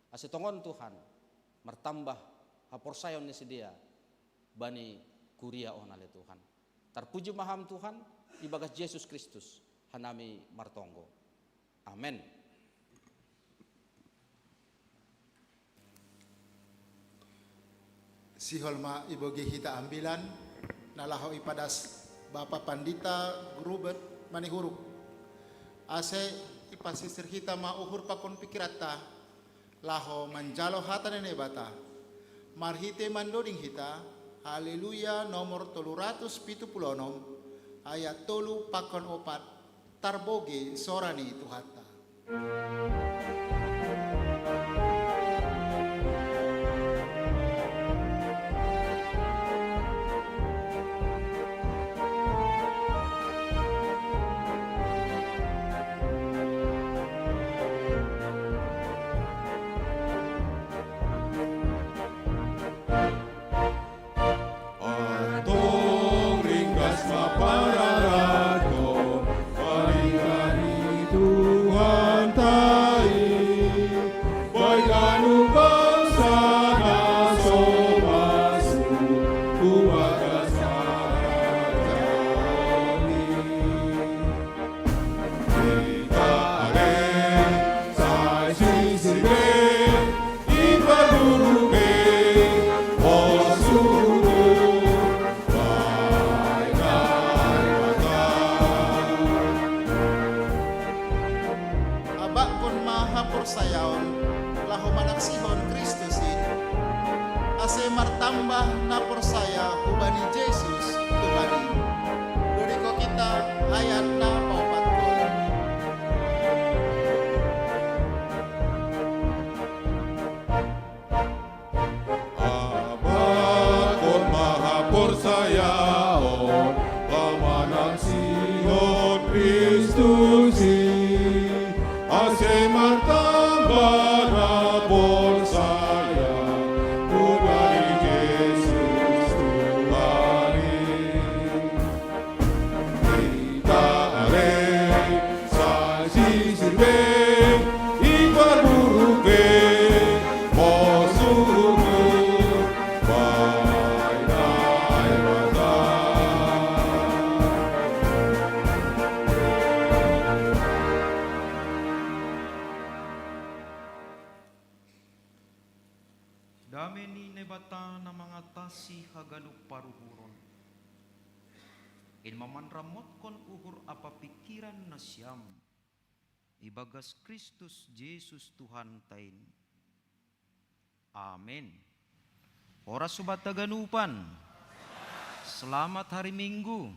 Ase tongon Tuhan. Martambah haporsayaon ni sidea. Bani kuria on ale Tuhan. Tarpuji ma Ham Tuhan, ibagas Jesus Kristus, hanami martonggo. Amen. Sihol ma ibogi hita ambilan na laho ipadas Bapa Pandita Grubet Manihuruk. Ase ipasisir hita ma uhur pakon pikiranta laho manjalo hata ni Naibata. Marhite mandoding hita, Haleluya nomor tolu ratus pitu puluh onom, ayat tolu pakon opat, tarboge sora ni Tuhanta. Antong ringgas ma pararaton, paringanan ni Tuhanta i, bahen ganup bangsa na so masuk hu bagas harajaon i. Hita ale sai sisir be, iparburu be, pos uhur, bahen Naibata. Abakkon ma haporsayaon laho manaksihon Kristus i, ase martamba na porsaya hubani Jesus Tuhan i. Dodiko kita ayat na paopatkon. Abakkon ma haporsayaon laho manaksihon Kristus i, ase martamba na porsaya hubani Jesus Tuhan i. Hita ale sai sisir be, iparburu be, pos uhur, bahen Naibata. Dame ni Naibata na mangatasi haganup paruhuron, in ma manramotkon uhur ampa pingkiran nasiam ibagas Kristus Jesus Tuhanta in. Amen. Horas hubanta haganupan. Selamat hari Minggu.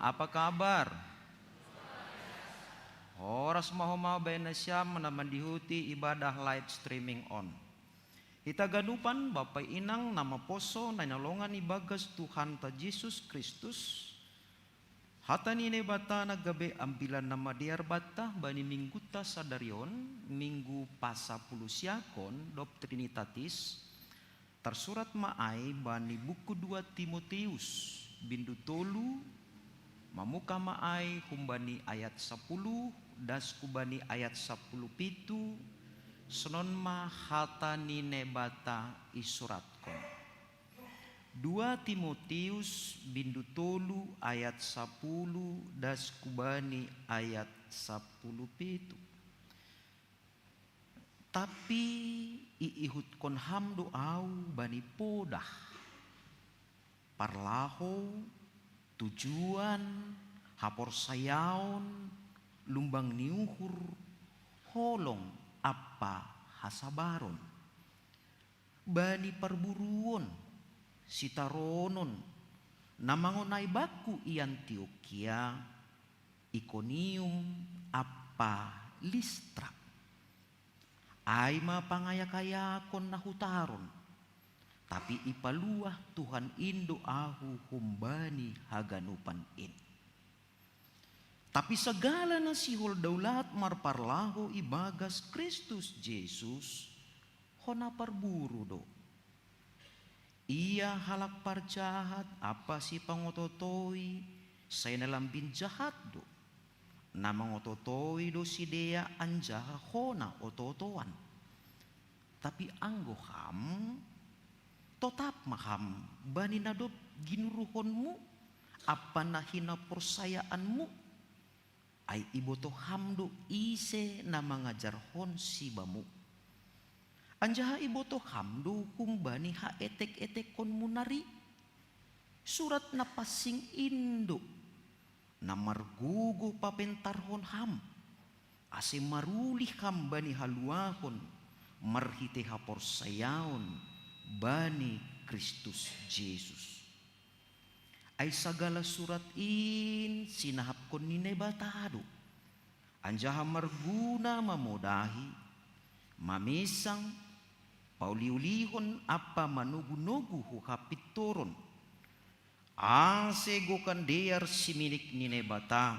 Apa kabar? Horas ma homa bahen nasiam na mandihuti ibadah live streaming on. Hita haganupan, bapa inang na maposo na hinaholongan ibagas Tuhanta Jesus Kristus, hata ni Naibata na gabe ambilan na madear banta bani minggunta sadari on, Minggu pasapuluh siakon dob Trinitatis, tarsurat ma ai bani buku dua Timoteus, bindu tolu, mamuka ma ai humbani ayat sapuluh, das hubani ayat sapuluh pitu, sonon ma hata ni Naibata isuratkon. Dua Timoteus bindu tolu ayat sapuluh das hubani ayat sapuluh pitu. Tapi iihutkon ham do ahu bani podah, parlahou, tujuan, haporsayaon, lumbang ni uhur, holong ampa hasabaron. Bani parburuon, sitaronon, na mangonai bakku i Antiokia, Ikonium ampa Listra. Ai ma pangayak-ayakon na hutaron, tapi ipaluah Tuhan in do ahu humbani haganupan in. Tapi sagala na sihol daulat marparlahou ibagas Kristus Jesus, hona parburu do. Ia halak parjahat ampa sipangoto-otoi, sai na lambin jahat do. Na mangoto-otoi do sidea anjaha hona oto-otoan. Tapi anggo ham, totap ma ham bani na dob ginuruhonmu ampa na hinaporsayaanmu, ai iboto ham do ise na mangajarhonsi bamu. Anjaha iboto ham do humbani haetek-etekonmuna ri? Surat na pansing in do, na margogoh papentarhon ham, ase marulih ham bani haluahon marhitei haporsayaon bani Kristus Jesus. Ai sagala surat in sinahapkon ni Naibata do, anjaha marguna mamodahi, mamesang, pauliulihon ampa manogunogu hu hapintoron, ase gokan dear siminik ni Naibata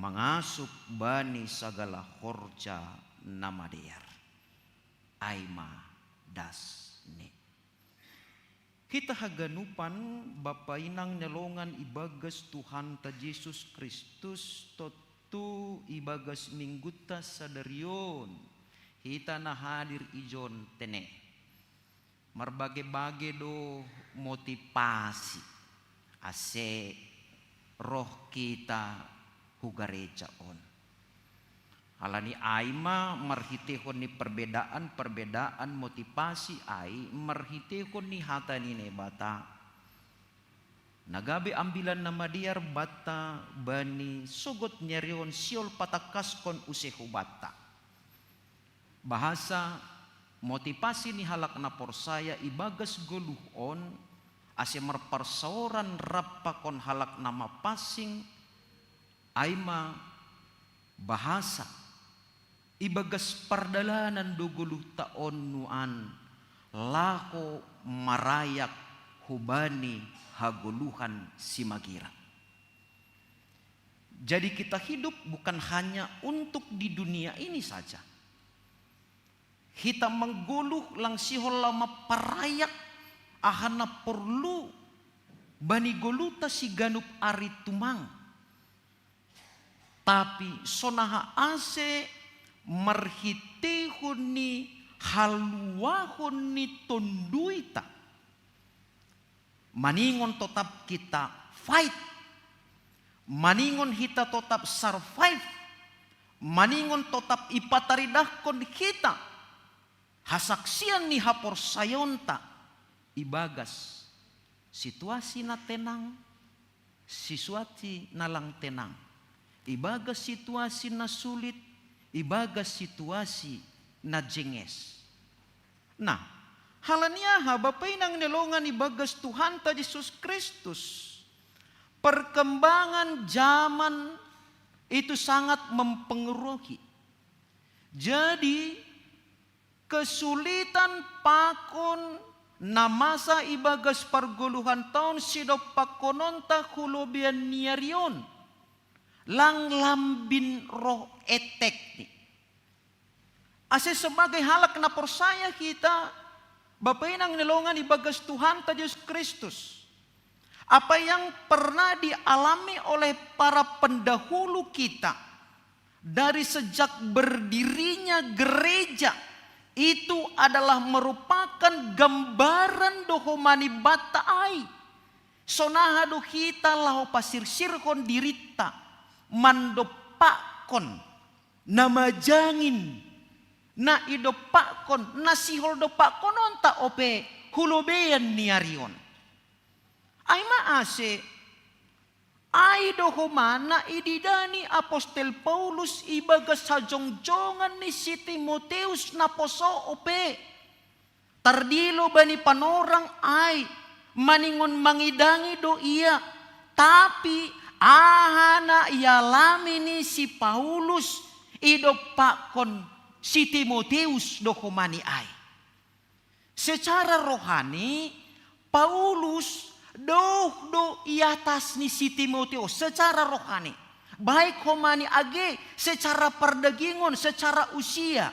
mangasup bani sagala horja na madear. Ai ma das ni. Hita haganupan, bapa inang ni longan ibagas Tuhanta Jesus Kristus, tontu ibagas minggunta sadari on, hita na hadir ijon tene, marbage-bage do motivasi ase roh hita hu gareja on. Halani ai ma marhiteihon ni perbedaan-perbedaan motivasi ai, marhiteihon ni hata ni Naibata, na gabe ambilan na madear banta bani sogot ni ari on sihol patangkaskon use hubanta. Bahasa motivasi ni halak na porsaya ibagas goluh on, ase marparsaoran rap pakon halak na mapansing, ai ma bahasa ibagas pardalanan do goluhta on nuan laho marayak hubani hagoluhan simagira. Jadi kita hidup bukan hanya untuk di dunia ini saja. Hita manggoluh lang sihol laho marayak aha na porlu bani goluhta siganup ari tumang. Tapi sonaha ase marhiteihon ni haluahon ni tonduyta, maningon totap hita fight, maningon hita totap survive, maningon totap ipataridahkon hita hasaksian ni haporsayaonta ibagas situasi na tenang, situasi na lang tenang, ibagas situasi na sulit, ibagas situasi na jenges. Nah, halani aha, bapa inang ni longan ibagas Tuhanta Jesus Kristus, perkembangan zaman itu sangat mempengaruhi. Jadi, kesulitan pakon na masa ibagas pargoluhan taon sidompakkononta hu lobeian ni ari on, lang lambin roh etekni. Ase sebagai halak na porsaya hita, bapa inang ni longan ibagas Tuhanta Jesus Kristus, apa yang pernah dialami oleh para pendahulu kita dari sejak berdirinya gereja, itu adalah merupakan gambaran do homa ni banta ai. Sonaha do hita laho pasirsirhon dirinta mandompakkon na majangin, na idompakkon, na sihol dompakkononta ope hu lobeian ni ari on. Ai ma ase, ai do homa na ididani apostel Paulus ibagas hajongjongan ni si Timoteus naposo ope. Tardilo bani panorang ai, maningon mangidangi do ia, tapi aha na ialami ni si Paulus idompakkon si Timoteus do homa ni ai. Secara rohani, Paulus douh do i atas ni si Timoteus secara rohani, baik homa ni age secara pardagingon, secara usia.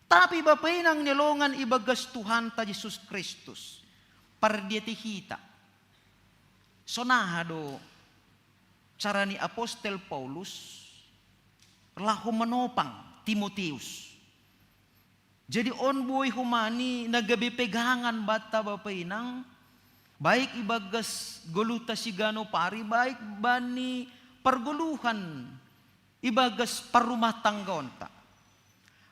Tapi bapa inang ni longan ibagas Tuhanta Jesus Kristus, pardiatei hita, sonaha do cara ni apostel Paulus laho manopang Timoteus. Jadi on boi homa ni na gabe pegangan banta bapa inang, baik ibagas goluhta siganup ari, baik bani pargoluhan ibagas parrumah tanggaonta.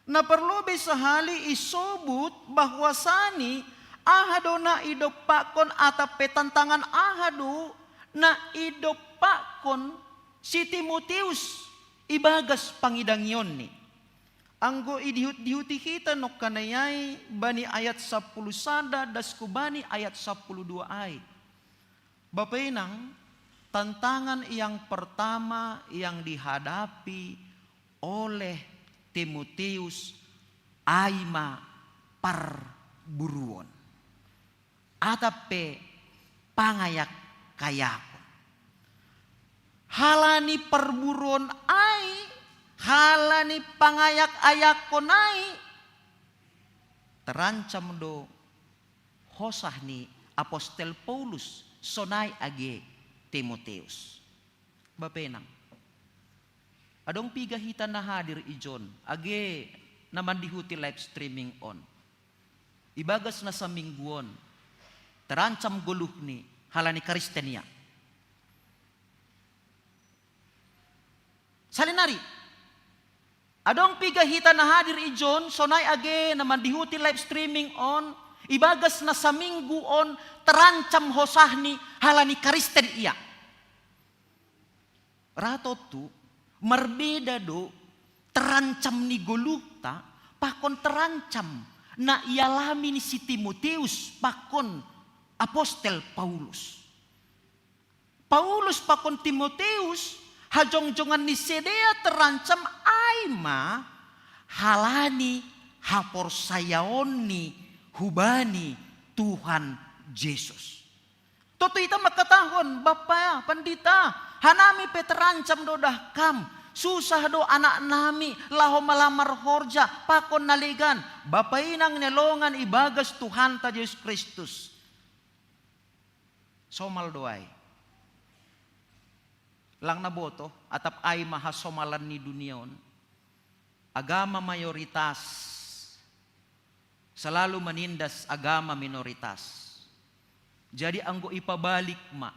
Na parlu be sahali isobut bahwasani aha do na idompakkon atap pe tantangan aha do na idompakkon si Timoteus ibagas pangidangionni. Anggo idihut-dihuti hita nongkanayai bani ayat sapuluh sada das ku bani ayat sapuluh dua ai. Bapa inang, tantangan yang pertama yang dihadapi oleh Timoteus ai ma parburuon. Atap pe pangayak-kayakon. Halani parburuon ai, halani pangayak-ayakkon ai, terancam do hosah ni apostel Paulus sonai age Timoteus. Bapa inang, adong piga hita na hadir ijon age na mandihuti live streaming on? Ibagas na saminggu on terancam goluhni halani Kristen ia. Salinari, adong piga hita na hadir ijon sonai age na mandihuti live streaming on, ibagas na saminggu on terancam hosahni halani Kristen ia? Ra tontu marbeda do terancam ni goluhta pakon terancam na ialami ni si Timoteus pakon apostel Paulus. Paulus pakon Timoteus hajongjongan ni sidea terancam ai ma halani haporsayaonni hubani Tuhan Jesus. Tontu hita mangkatahon, "Bapa, Pandita, hanami pe terancam do dah kam, susah do anaknami laho malamar horja pakon na legan." Bapa inang ni longan ibagas Tuhanta Jesus Kristus, somal do ai. Lang na botoh atap ai ma hasomalan ni dunia on. Agama mayoritas selalu menindas agama minoritas. Jadi anggo ipabalik ma,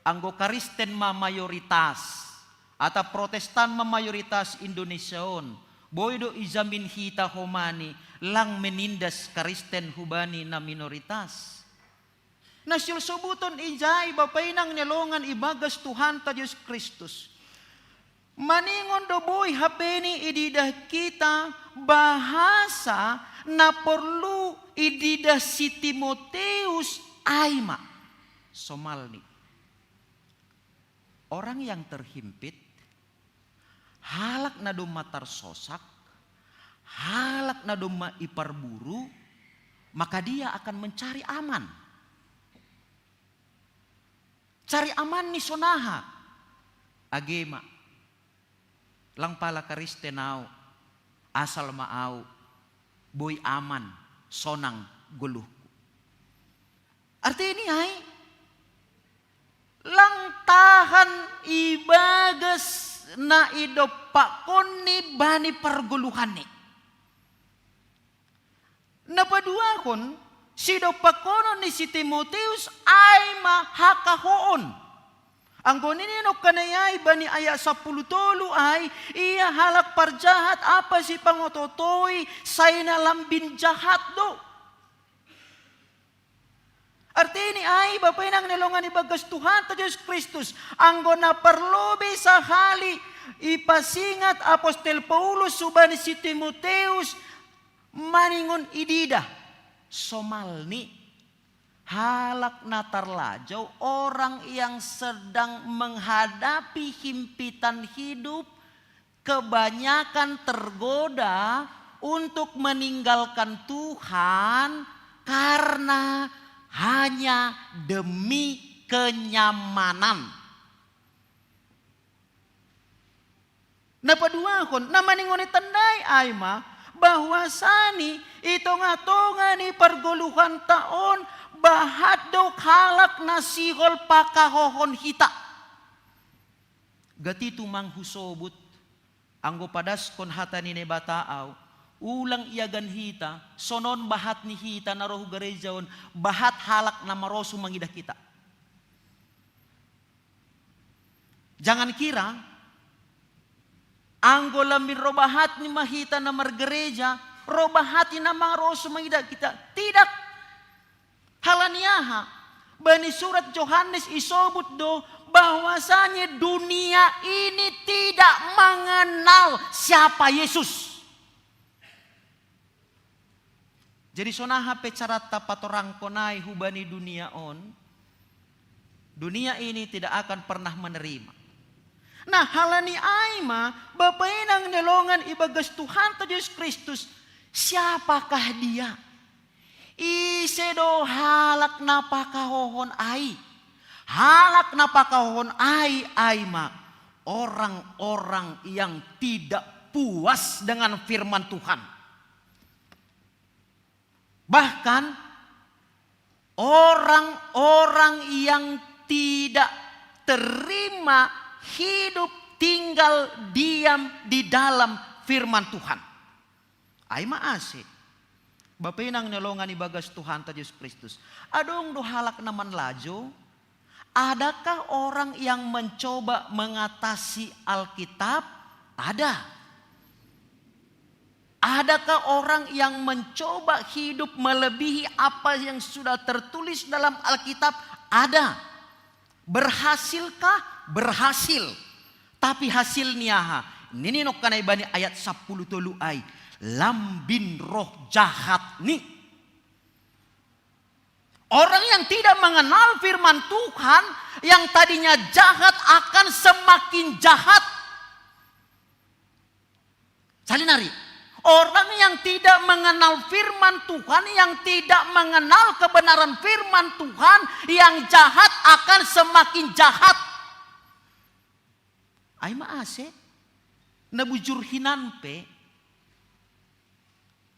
anggo Kristen ma mayoritas atap Protestan ma mayoritas Indonesia on, boi do ijamin hita homani lang menindas Kristen hubani na minoritas. Na siolsobuton ijai, bapa inang ni longan ibagas Tuhanta Jesus Kristus, maningon do boi hape ni ididah hita bahasa na porlu ididah si Timoteus ai ma. Somalni, orang yang terhimpit, halak na domma tarsosak, halak na domma iparburu, maka dia akan mencari aman. Cari aman ni sonaha? Age ma, lang pala Kristen au, asal ma au boi aman, sonang goluhku. Artini ai, lang tahan ibagas na idompakkonni bani pargoluhanni. Na paduahon, sidompakkonon ni si Timoteus ai ma hakahoon. Anggo nini nongkanayai bani ayat sapuluh tolu ai, ia halak parjahat ampa sipangoto-otoi sai na lambin jahat do. Artini ai, bapa inang ni longan ibagas Tuhanta Jesus Kristus, anggo na parlu be sahali ipasingat apostel Paulus hubani si Timoteus, maningon ididah, somalni, halak na tarlajau, orang yang sedang menghadapi himpitan hidup, kebanyakan tergoda untuk meninggalkan Tuhan karena hanya demi kenyamanan. Na paduahon, na maningon i tandai ai ma, bahwasani i tonga-tonga ni pargoluhanta on, bahat do halak na sihol pakahohon hita. Gati tumang husobut, anggo padaskon hata ni Naibata au, ulang iagan hita, sonon bahat ni hita na ro hu gareja on, bahat halak na marosu mangidah hita. Jangan kira Anggo lambin robahat ni mahita na margereja, robahat ni na marosu mangida kita. Tidak. Halani aha? Bani surat Yohanes isobut do bahwasanya dunia ini tidak mengenal siapa Yesus. Jadi sonaha pe carata patorangkon ai hubani dunia on, dunia ini tidak akan pernah menerima. Nah, halani ai ma, Bapa inang ni longan ibagas Tuhanta Jesus Kristus, siapakah dia? Ise do halak na pakahohon ai? Halak na pakahohon ai, ai ma orang-orang yang tidak puas dengan firman Tuhan. Bahkan orang-orang yang tidak terima hidup tinggal diam di dalam firman Tuhan. Ai ma ase. Bapa inang ni longan ibagas Tuhanta Jesus Kristus. Adong do halak na manlajo? Adakah orang yang mencoba mengatasi Alkitab? Ada. Adakah orang yang mencoba hidup melebihi apa yang sudah tertulis dalam Alkitab? Ada. Berhasilkah? Berhasil. Tapi hasilnya ha? Ini nokkanai bani ayat sapuluh tolu ai. Lambin roh jahat ni. Orang yang tidak mengenal firman Tuhan, yang tadinya jahat akan semakin jahat. Salinari, orang yang tidak mengenal firman Tuhan, yang tidak mengenal kebenaran firman Tuhan, yang jahat akan semakin jahat. Ai ma ase, na bujur hinan pe,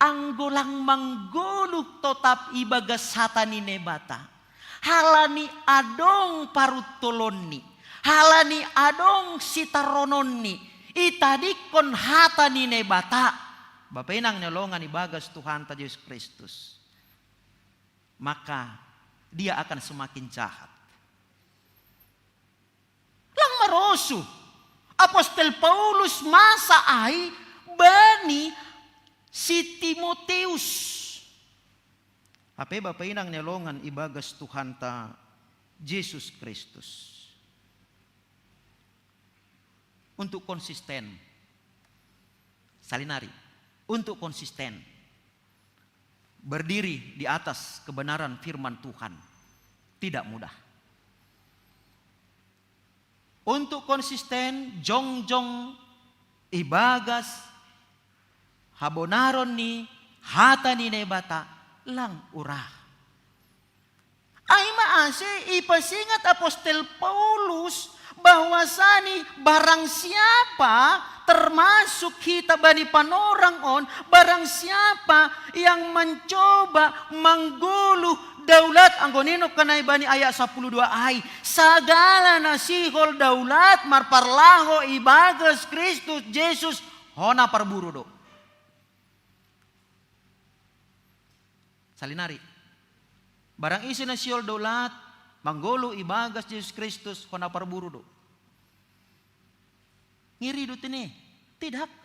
anggo lang manggoluh totap ibagas hata ni Naibata, halani adong paruntolonni, halani adong sitarononni, itadingkon hata ni Naibata, Bapa inang ni longan ibagas Tuhanta Jesus Kristus, maka dia akan semakin jahat. Lang marosu Apostel Paulus masa ai bani si Timoteus. Hape Bapa inang ni longan ibagas Tuhanta Jesus Kristus. Untuk konsisten. Salinari, untuk konsisten berdiri di atas kebenaran firman Tuhan tidak mudah. Untuk konsisten jongjong ibagas habonaron ni hata ni Naibata lang urah. Ai ma ase ipasingat Apostel Paulus bahwasani barang siapa, termasuk hita bani panorang on, barang siapa yang mencoba manggoluh daulat, anggo ninna nokkanai bani ayat sapuluh dua ai, sagala na sihol daulat marparlaho ibagas Kristus Jesus, hona parburu do. Salinari, barang ise na sihol daulat manggoluh ibagas Jesus Kristus, hona parburu do. Ngeri do tene? Tidak.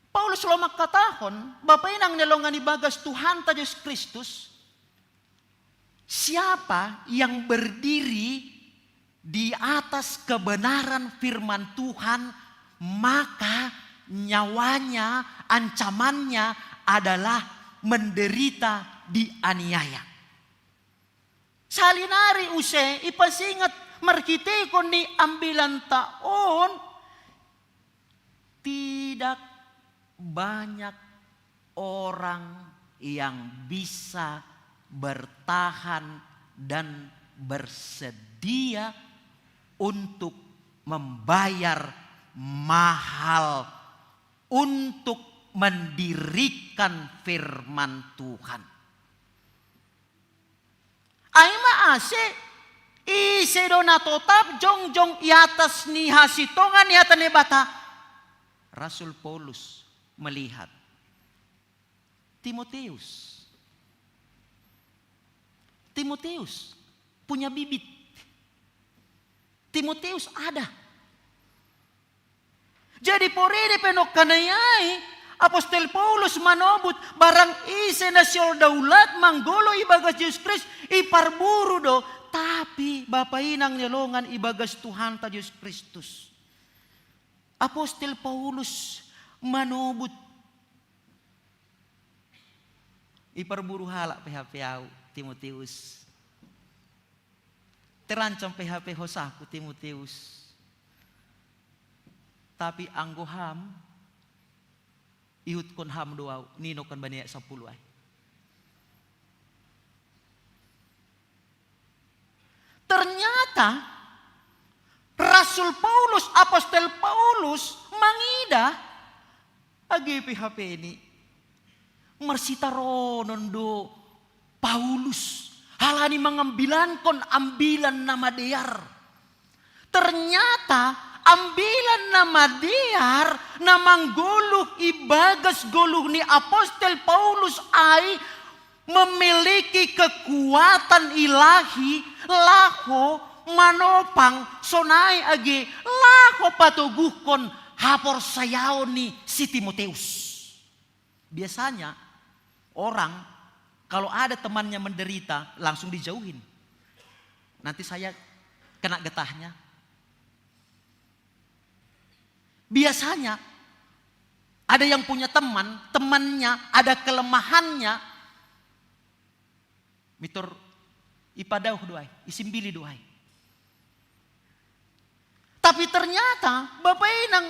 Paulus laho mangkatahon, Bapa inang ni longan ibagas Tuhanta Jesus Kristus, siapa yang berdiri di atas kebenaran firman Tuhan, maka nyawanya, ancamannya adalah menderita dianiaya. Salinari use ipasingat marhitehon ni ambilanta on, tidak banyak orang yang bisa bertahan dan bersedia untuk membayar mahal untuk mendirikan firman Tuhan. Ai ma ase, ise do na totap jongjong i atas ni hasintongan ni hata ni Naibata? Rasul Paulus melihat Timoteus. Timoteus punya bibit. Timoteus ada. Jadi porede pe nokkanayai, Apostel Paulus manobut, barang ise na siol daulat manggolo ibagas Jesus Kristus, iparburu do, tapi bapa inang ni longan ibagas Tuhanta Jesus Kristus. Apostel Paulus manobut, iparburu halak pe hape au, Timoteus. Terancam pe hape hosaku, Timoteus. Tapi anggo ham, ihutkon ham do au, nino kan bani ayat sapuluh ai. Ternyata Rasul Paulus, Apostel Paulus mangida, age pe hape ni marsitaronon do Paulus, halani mangambilankon ambilan na madear. Ternyata ambilan na madear na manggoluh ibagas goluh ni Apostel Paulus ai memiliki kekuatan ilahi laho manopang sonai age laho patoguhkon haporsayaon ni si Timoteus. Biasanya orang kalau ada temannya menderita langsung dijauhin. Nanti saya kena getahnya. Biasanya ada yang punya teman, temannya ada kelemahannya, mitor ipadaoh do ai, isimbili do ai. Tapi ternyata, bapa inang,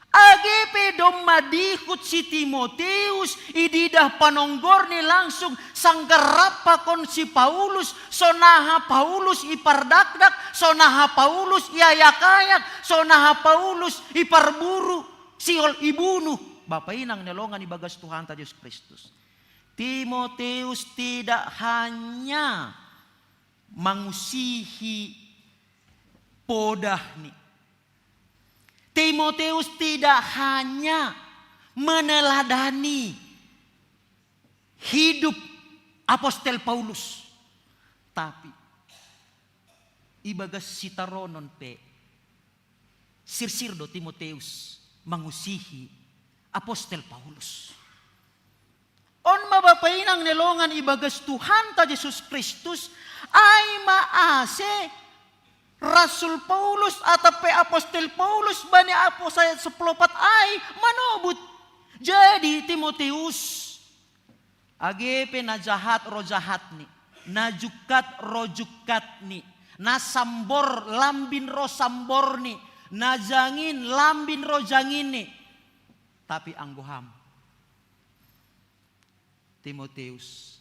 age pe domma dihut si Timoteus, ididah panonggorni langsung sanggar rap pakon si Paulus, sonaha Paulus ipardakdak, sonaha Paulus iayak-ayak, sonaha Paulus iparburu, siol ibunuh. Bapa inang ni longan ibagas Tuhanta Jesus Kristus. Timoteus tidak hanya mangusihi podahni. Timoteus tidak hanya meneladani hidup Apostel Paulus, tapi ibagas sitaronon pe sirsir do Timoteus mangusihi Apostel Paulus. On ma bapa inang ni longan ibagas Tuhanta Jesus Kristus, ai ma ase Rasul Paulus atap pe Apostel Paulus bani apos ayat sepuluh opat ai manobut. Jadi Timoteus, age pe na jahat ro jahatni, na jungkat ro jungkatni, na sambor lambin ro samborni, na jangin lambin ro janginni. Tapi anggo ham, Timoteus,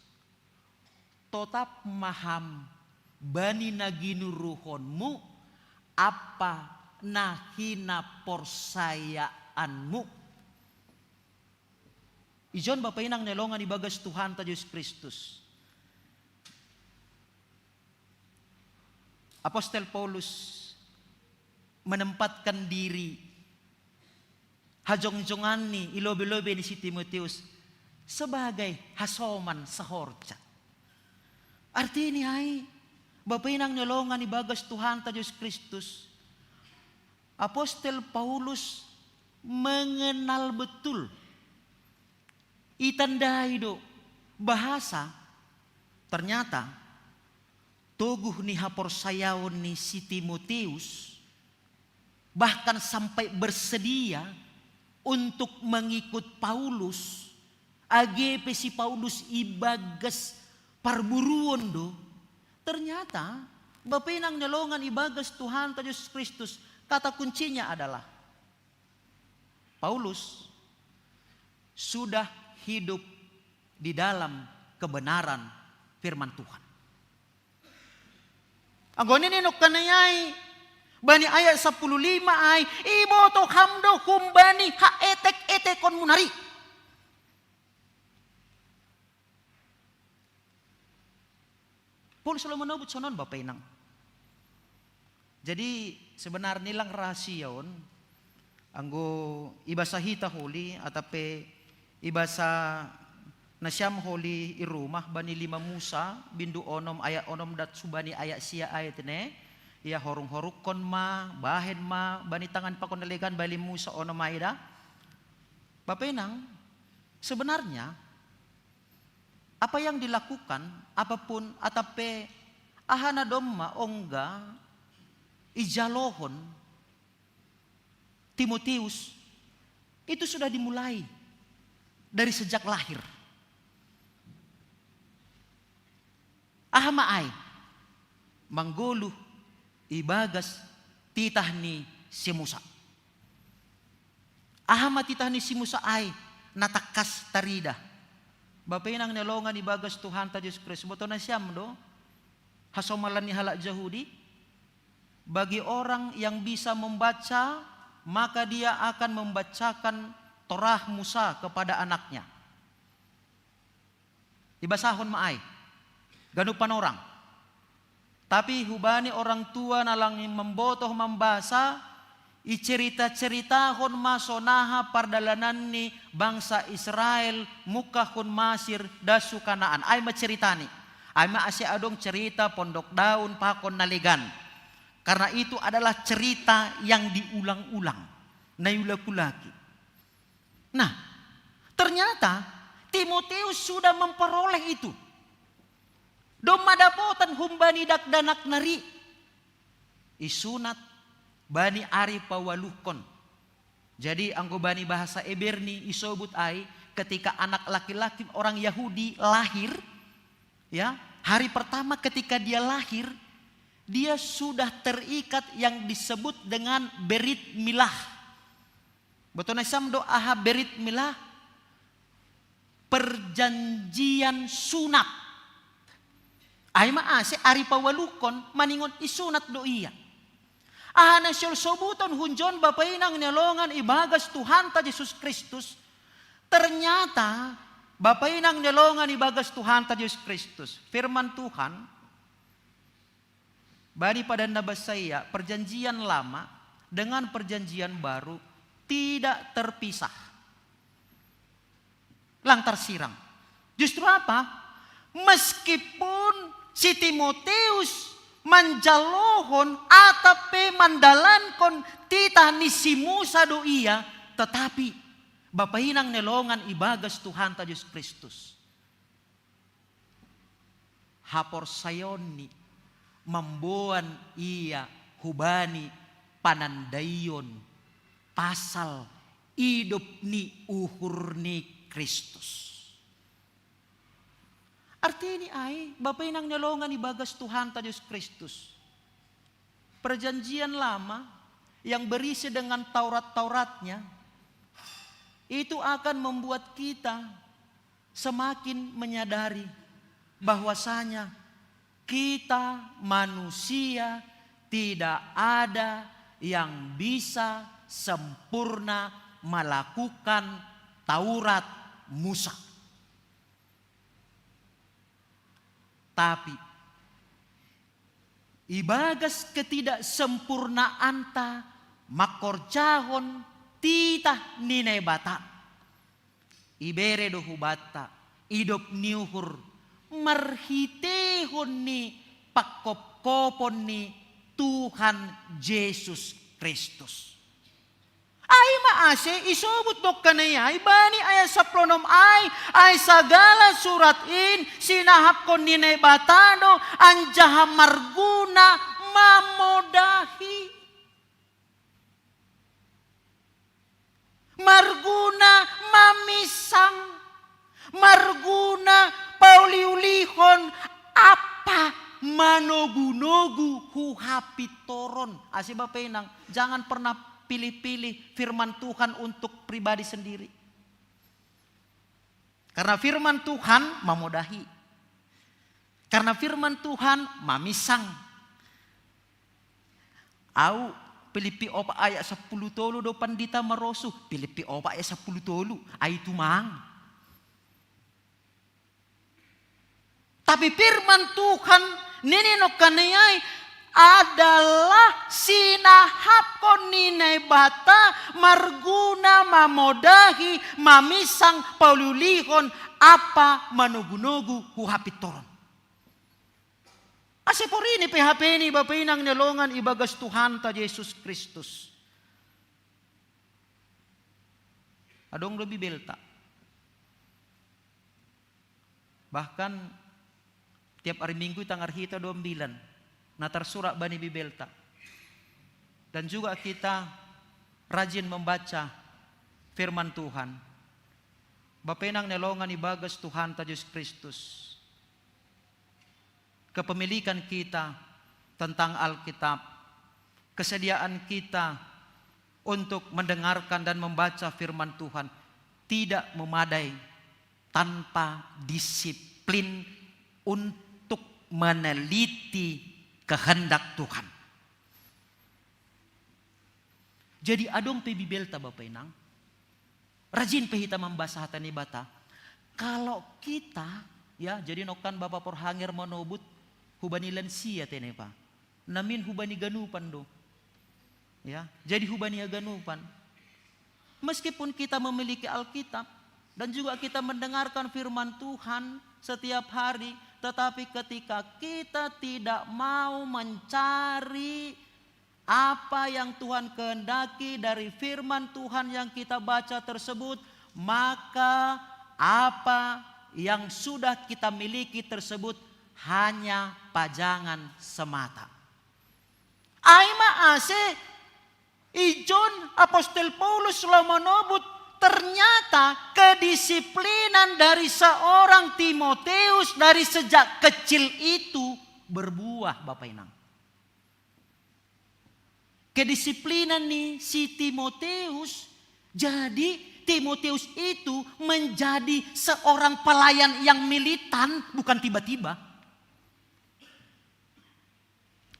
totap ma ham bani na ginuruhonmu ampa na hinaporsayaanmu. Ijon bapa inang ni longan ibagas Tuhanta Jesus Kristus. Apostel Paulus menempatkan diri, hajongjonganni, i lobi-lobi ni si Timoteus sebagai hasoman sahorja. Artini ai, bapa inang ni longan ibagas Tuhanta Jesus Kristus, Apostel Paulus mengenal betul, itandai do bahasa ternyata toguh ni haporsayaon ni si Timoteus, bahkan sampai bersedia untuk mengikut Paulus, age pe si Paulus ibagas parburuon do. Ternyata bapa inang ni longan ibagas Tuhanta Jesus Kristus, kata kuncinya adalah Paulus sudah hidup di dalam kebenaran firman Tuhan. Anggo nini nokkanayai bani ayat sapuluh lima ai, iboto ham do humbani haetek-etekonmuna i. Paulus laho manobut sonon bapa inang. Jadi sebenarni lang rahasia on, anggo ibasa hita holi atap pe ibasa nasiam holi i rumah bani lima Musa bindu onom ayat onom dat subani ayat sia ayat ne, Ia horung-horukkon ma, bahen ma, bani tangan pakon nalegan bali Musa ono maeda. Bapenang, sebenarnya apa yang dilakukan, apapun, atape ahana domma ongga ijalohon Timotius, itu sudah dimulai dari sejak lahir. Aha ma ai manggoluh ibagas titah ni si Musa. Aha ma titah ni si Musa ai natakkas tarida. Bapenang ni longan ibagas Tuhanta Jesus Kristus, boto nasiam do hasomalan ni halak Jahudi? Bagi orang yang bisa membaca, maka dia akan membacakan Torah Musa kepada anaknya. Ibasahon ma ai ganupan orang. Tapi hubani orang tua na lang mambotoh mambasa, icerita-ceritahon ma sonaha pardalanan ni bangsa Israel mungkahon Masir das hu Kanaan. Ai ma ceritani. Ai ma ase adong cerita pondok daun pakon nalegan. Karena itu adalah cerita yang diulang-ulang, na iulak-ulaki. Nah, ternyata Timotius sudah memperoleh itu. Domma dapotan humbani dakdanak nari, isunat bani ari paualuhkon. Jadi anggo bani bahasa Eberni isobut ai, ketika anak laki-laki orang Yahudi lahir, ya, hari pertama ketika dia lahir, dia sudah terikat yang disebut dengan berit milah. Boto nasiam do aha berit milah? Perjanjian sunat. Ai ma ase ari paualuhkon maningon isunat do ia. Aha na sihol sobuton hunjon bapa inang ni longan ibagas Tuhanta Jesus Kristus? Ternyata bapa inang ni longan ibagas Tuhanta Jesus Kristus, firman Tuhan bani padan na basa ia, perjanjian lama dengan perjanjian baru tidak terpisah. Lang tarsirang. Justru apa? Meskipun si Timotius manjalohon atape mandalankon titah ni si Musa do ia, tetapi bapa inang ni longan ibagas Tuhanta Jesus Kristus, haporsayaonni mamboan ia hubani panandaion pasal idop ni uhur ni Kristus. Artini ai, bapa inang ni longan ibagas Tuhanta Jesus Kristus, perjanjian lama yang berisi dengan Taurat-Tauratnya itu akan membuat kita semakin menyadari bahwasanya kita manusia tidak ada yang bisa sempurna melakukan Taurat Musa. Tapi ibagas ketidaksempurnaanta mangkorjahon titah ni Naibata, ibere do hubanta idop ni uhur marhiteihon ni pangkopkopon ni Tuhan Jesus Kristus. Ai ma ase isobut do angka na i ai bani ayat sampulu onom ai, ai sagala surat in sinahapkon ni Naibata do anjaha marguna mamodahi. Marguna mamisang, marguna pauliulihon, apa manogunogu hu hapintoron. Ase bapa inang, jangan pernah pilih-pilih firman Tuhan untuk pribadi sendiri. Karena firman Tuhan mamodahi. Karena firman Tuhan mamisang. Au, Pilippi opat ayat sampulu tolu do pandita marosuh, Pilippi opat ayat sampulu tolu, ai tumang. Tapi firman Tuhan nini nongkan ni ai adalah sinahapkon ni Naibata marguna mamodahi, mamisang pauliulihon, apa manogunogu hu hapintoron. Ase porini pe hapeni bapa inang ni longan ibagas Tuhanta Jesus Kristus. Adong do Bibelta. Bahkan tiap hari Minggu tangar hita do ambilan na tarsurat bani Bibelta. Dan juga kita rajin membaca firman Tuhan. Bapa inang ni longan ibagas Tuhanta Jesus Kristus. Kepemilikan kita tentang Alkitab, kesediaan kita untuk mendengarkan dan membaca firman Tuhan tidak memadai tanpa disiplin untuk meneliti kehendak Tuhan. Jadi adong pe Bibelta bapa inang, rajin pe hita mambasa hata ni Debata. Kalau kita, ya, jadi nokkan bapa porhanger manobut hubani lansia tene pa. Namin hubani ganupan do. Ya, jadi hubani ganupan. Meskipun kita memiliki Alkitab dan juga kita mendengarkan firman Tuhan setiap hari, tetapi ketika kita tidak mau mencari apa yang Tuhan kehendaki dari firman Tuhan yang kita baca tersebut, maka apa yang sudah kita miliki tersebut hanya pajangan semata. Ai ma ase ijon apostel Paulus lo manobut, ternyata kedisiplinan dari seorang Timoteus dari sejak kecil itu berbuah, bapa inang. Kedisiplinan ni si Timoteus, jadi Timoteus itu menjadi seorang pelayan yang militan bukan tiba-tiba.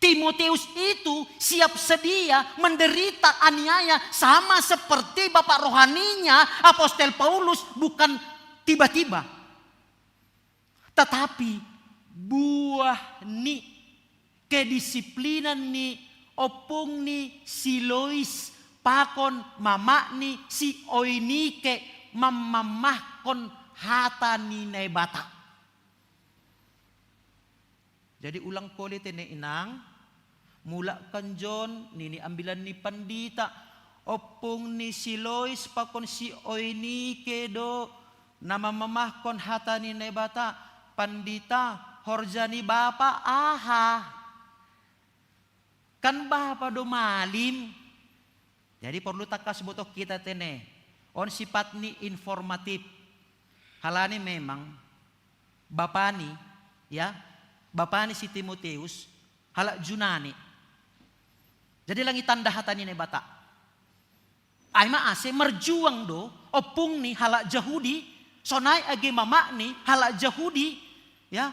Timoteus itu siap sedia menderita aniaya sama seperti bapak rohaninya apostel Paulus, bukan tiba-tiba. Tetapi buah ni kedisiplinan ni ompung ni si Lois pakon mama ni si Oinike mamamahkon hata ni Naibata. Jadi ulang kole tene inang, mulak kan jon nini ambilan ni pandita, ompung ni si Lois pakon si Oinike do na mamamahkon hata ni Naibata. Pandita, horja ni bapa aha? Kan bapa do malim. Jadi porlu takkas botoh kita tene. On sipat ni informatif. Halani memang bapa ni, ya, bapa ni si Timoteus halak Junani. Jadi langi tanda hata ni Naibata. Ai ma ase marjuang do ompung ni halak Jahudi, sonai age mama ni halak Jahudi, ya.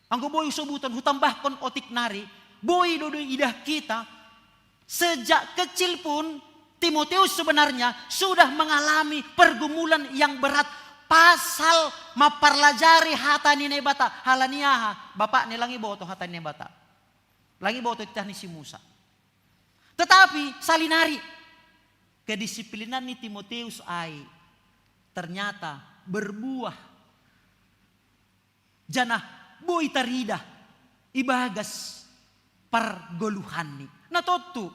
Anggo boi husobuton, hutambahkon otik nari, boi do, do idah kita, sejak kecil pun Timoteus sebenarnya sudah mengalami pergumulan yang berat pasal maparlajari hata ni Naibata. Halani aha? Bapa ni langi boto hata ni Naibata. Langi boto titah ni si Musa. Tetapi salinari kedisiplinan ni Timoteus ai ternyata berbuah. Janah boi taridah ibagas pargoluhanni. Na tontu,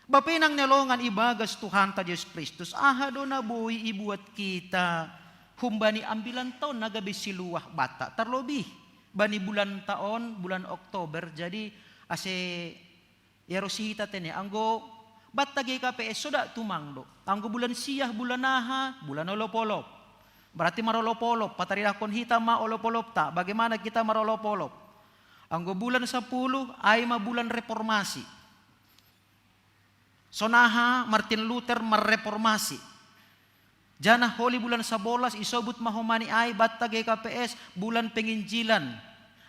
bapa inang ni longan ibagas Tuhanta Jesus Kristus, aha do na boi ibuat kita humbani ambilan taon na gabe siluah banta, tarlobih bani bulanta on, bulan Oktober. Jadi ase iarosi hita tene, anggo banta G K P S so dak tumang do. Anggo bulan siah, bulan aha? Bulan olop-olop. Berarti marolop-olop, pataridahkon hita ma olop-olopta, bagaimana kita marolop-olop. Anggo bulan sapuluh, ai ma bulan reformasi. Sonaha Martin Luther marreformasi. Janah holi bulan sabolas isobut ma homani ai banta G K P S bulan penginjilan.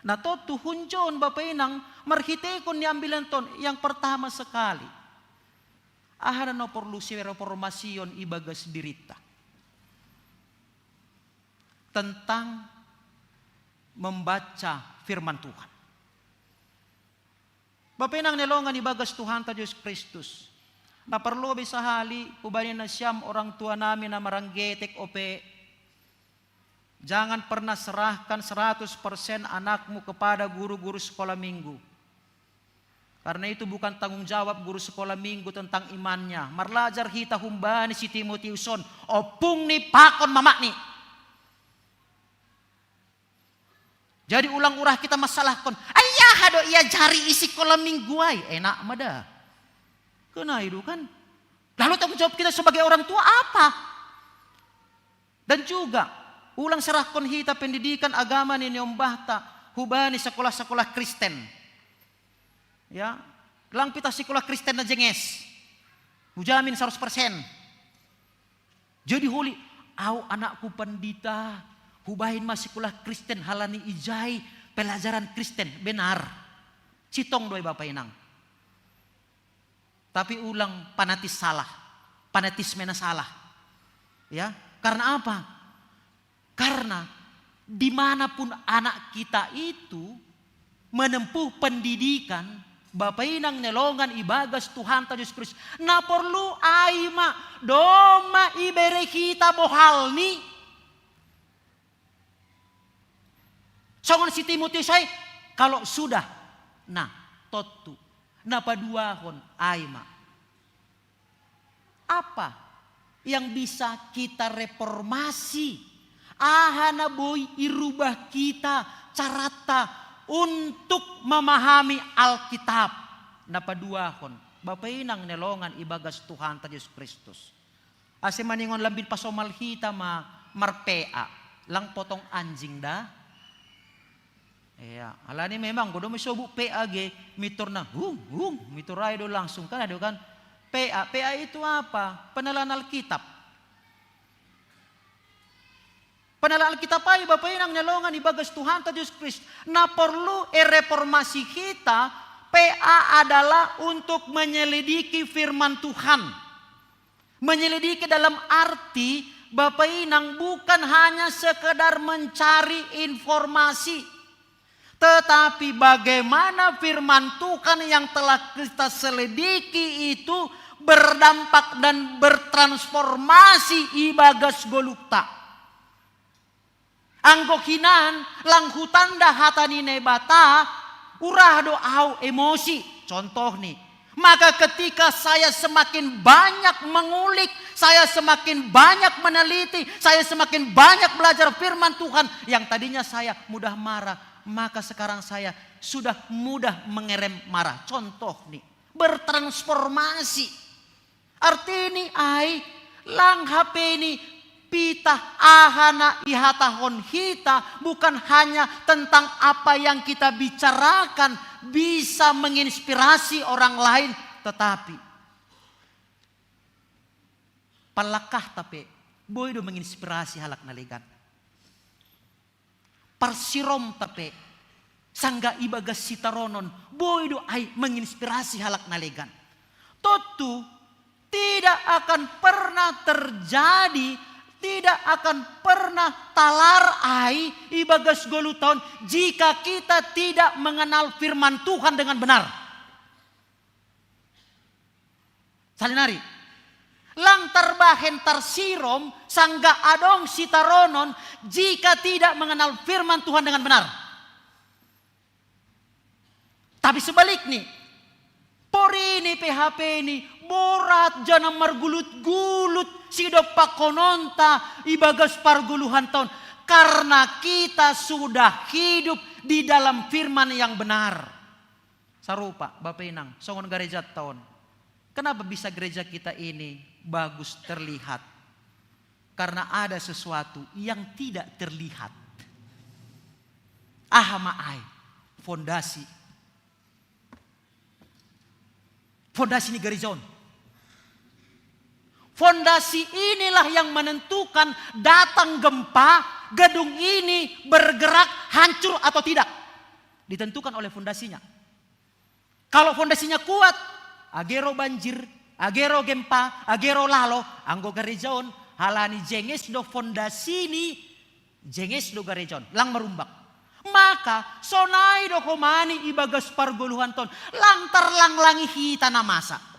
Na tontu hunjon bapa inang marhitehon ni ambilan ton yang pertama sekali. Aha na porlu sireformasion ibagas dirinta? Tentang membaca firman Tuhan. Bapa inang ni longan ibagas Tuhanta Jesus Kristus. Na parlobei sahali hubani nasiam orang tua nami na maranggetek ope. Jangan pernah serahkan seratus persen anakmu kepada guru-guru sekolah minggu. Karena itu bukan tanggung jawab guru sekolah minggu tentang imannya. Marlajar hita humbani si Timotius on, opungni pakon mamani. Jadi ulang urah kita masalahkon. Ayah do ia jari isi sekolah minggu ai. Enak mada. Kena itu kan. Lalu tanggung jawab kita sebagai orang tua apa? Dan juga ulang serahkon hita pendidikan agama ni niombahta hubani sekolah-sekolah Kristen. Ya, lang pita sekolah Kristen na jenges. Hujamin seratus persen. Jadi holi, au anakku pandita, hubain ma sekolah Kristen halani ijai pelajaran Kristen, benar. Sitong doi Bapak Inang. Tapi ulang panatis salah, panatis mena salah. Ya, karena apa? Karena dimanapun anak kita itu menempuh pendidikan, Bapak Inang nelongan ibagas Tuhan ta Yesus Kristus, na perlu ai ma, doma ibere kita bohalni. Songon si Timotius ai, kalau sudah, nah, tontu, na paduahon ai ma. Apa yang bisa kita reformasi? Aha na boi irubah kita carata untuk memahami Alkitab? Na paduahon, Bapak Inang nelongan ibagas Tuhan ta Yesus Kristus. Ase maningon lambin pasomal hita ma marpea, lang potong anjing da. Iya, alani memang godo misobu pea ge mitur na hung hung mitur ai do langsung kan ada kan. Pea, pea itu apa? Penelan Alkitab. Penelan Alkitab ai Bapak Inang nelongan ibagas Tuhan ta Yesus Kristus. Na perlu e reformasi hita, pea adalah untuk menyelidiki firman Tuhan. Menyelidiki dalam arti Bapak Inang bukan hanya sekedar mencari informasi, tetapi bagaimana firman Tuhan yang telah kita selidiki itu berdampak dan bertransformasi ibagas golukta. Anggo hinan lang hutanda hata ni Naibata, urah do au emosi. Contoh ni, maka ketika saya semakin banyak mengulik, saya semakin banyak meneliti, saya semakin banyak belajar firman Tuhan, yang tadinya saya mudah marah, maka sekarang saya sudah mudah mengerem marah. Contoh ni, bertransformasi. Artini ai, lang hape ni pitah aha na ihatahon hita bukan hanya tentang apa yang kita bicarakan bisa menginspirasi orang lain, tetapi pallangkah ta pe boi do menginspirasi halak na legan. Parsirom ta pe, sangga ibagas sitaronon, boi do ai menginspirasi halak na legan. Tontu tidak akan pernah terjadi, tidak akan pernah talar ai ibagas goluta on jika kita tidak mengenal firman Tuhan dengan benar. Salinari, lang tarbahen tarsirom sangga adong sitaronon jika tidak mengenal firman Tuhan dengan benar. Tapi sebaliknya, porini P H P ini borat jana margulut-gulut sidompakhononta ibagas pargoluhan taon, karena kita sudah hidup di dalam firman yang benar. Sarupa Bapak Inang, songon gareja taon. Kenapa bisa gereja kita ini bagus terlihat? Karena ada sesuatu yang tidak terlihat. Aha ma ai? Fondasi. Fondasi ni gareja on. Fondasi inilah yang menentukan datang gempa, gedung ini bergerak, hancur atau tidak. Ditentukan oleh fondasinya. Kalau fondasinya kuat, agero banjir, agero gempa, agero lalo, anggo gareja on, halani jenges do fondasini, jenges do gareja on, lang marumbak. Maka sonai do homani ibagas pargoluhan taon, lang tarlanglangi hita na masa.